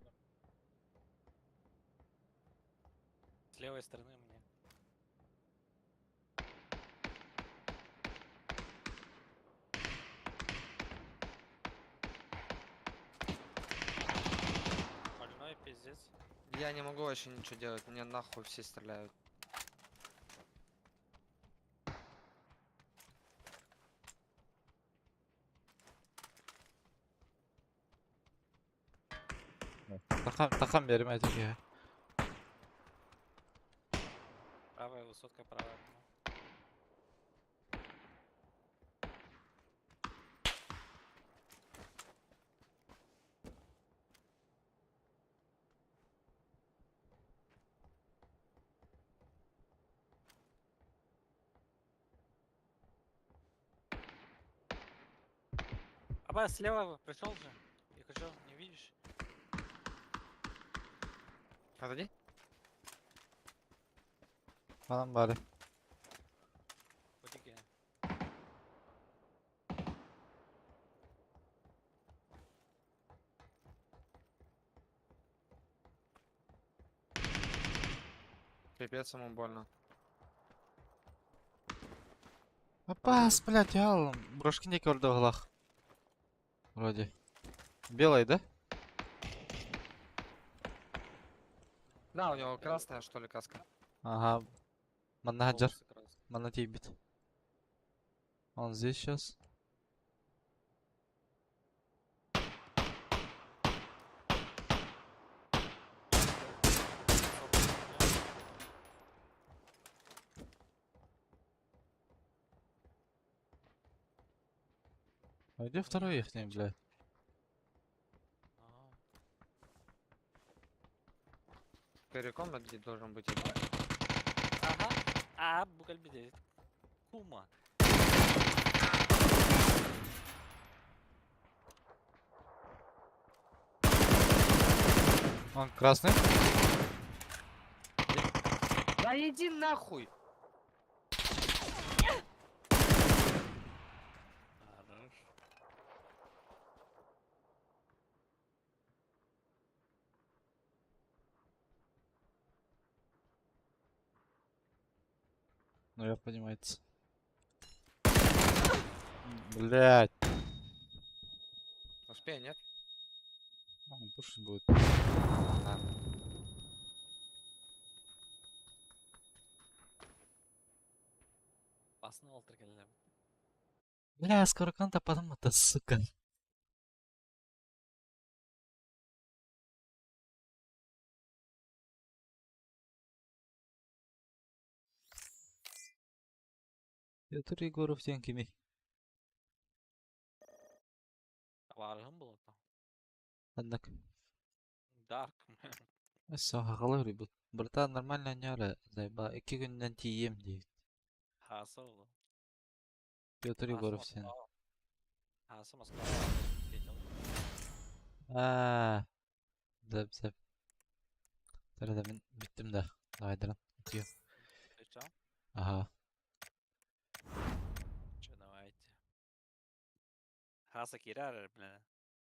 Speaker 2: С левой стороны мне. Больной пиздец.
Speaker 8: Я не могу вообще ничего делать, мне нахуй все стреляют.
Speaker 1: Тахан, тахан берем этиге.
Speaker 2: Правая высотка, правая. окно. Аба, слева пришел же. Я хочу, не видишь?
Speaker 8: Отойди.
Speaker 1: Анам бары.
Speaker 2: Подиги.
Speaker 8: Пипец ему больно.
Speaker 1: Апас, блядь, я брошки не көрді Вроде. Белый, да?
Speaker 8: Да, у него красная, что ли, каска.
Speaker 1: Ага. Манаджер.
Speaker 2: Волосы красные.
Speaker 1: Манатибит. Он здесь сейчас. А где второй их блядь?
Speaker 2: Ага.
Speaker 8: Переком где должен быть один.
Speaker 2: Ага. А, букальбиде. Кума.
Speaker 1: Он красный?
Speaker 8: Да иди нахуй!
Speaker 2: Хорош.
Speaker 1: Ну, я понимаете. Блять.
Speaker 8: Успей, нет?
Speaker 1: Он пушить будет.
Speaker 8: Да.
Speaker 2: Басын олтыр келді.
Speaker 1: Бля, скоро конта потом это, сука. Петр Егоров тенкими.
Speaker 2: Барыһым болот.
Speaker 1: Однако.
Speaker 2: Дарк.
Speaker 1: Все, хагалыр бут. Братан, нормально няра, зайба. Икки күннән тием дейт.
Speaker 2: Хааса ол.
Speaker 1: Петр
Speaker 2: Хааса
Speaker 1: Егоров сен.
Speaker 2: Москваҕа. Хааса Москваҕа. Петя.
Speaker 1: Аа, зап зап. Тарада мин бүттүм да. Давайдыран. Утуйуом.
Speaker 2: Встречал?
Speaker 1: Аха.
Speaker 2: Че, давайте. Хаса кирар, бля.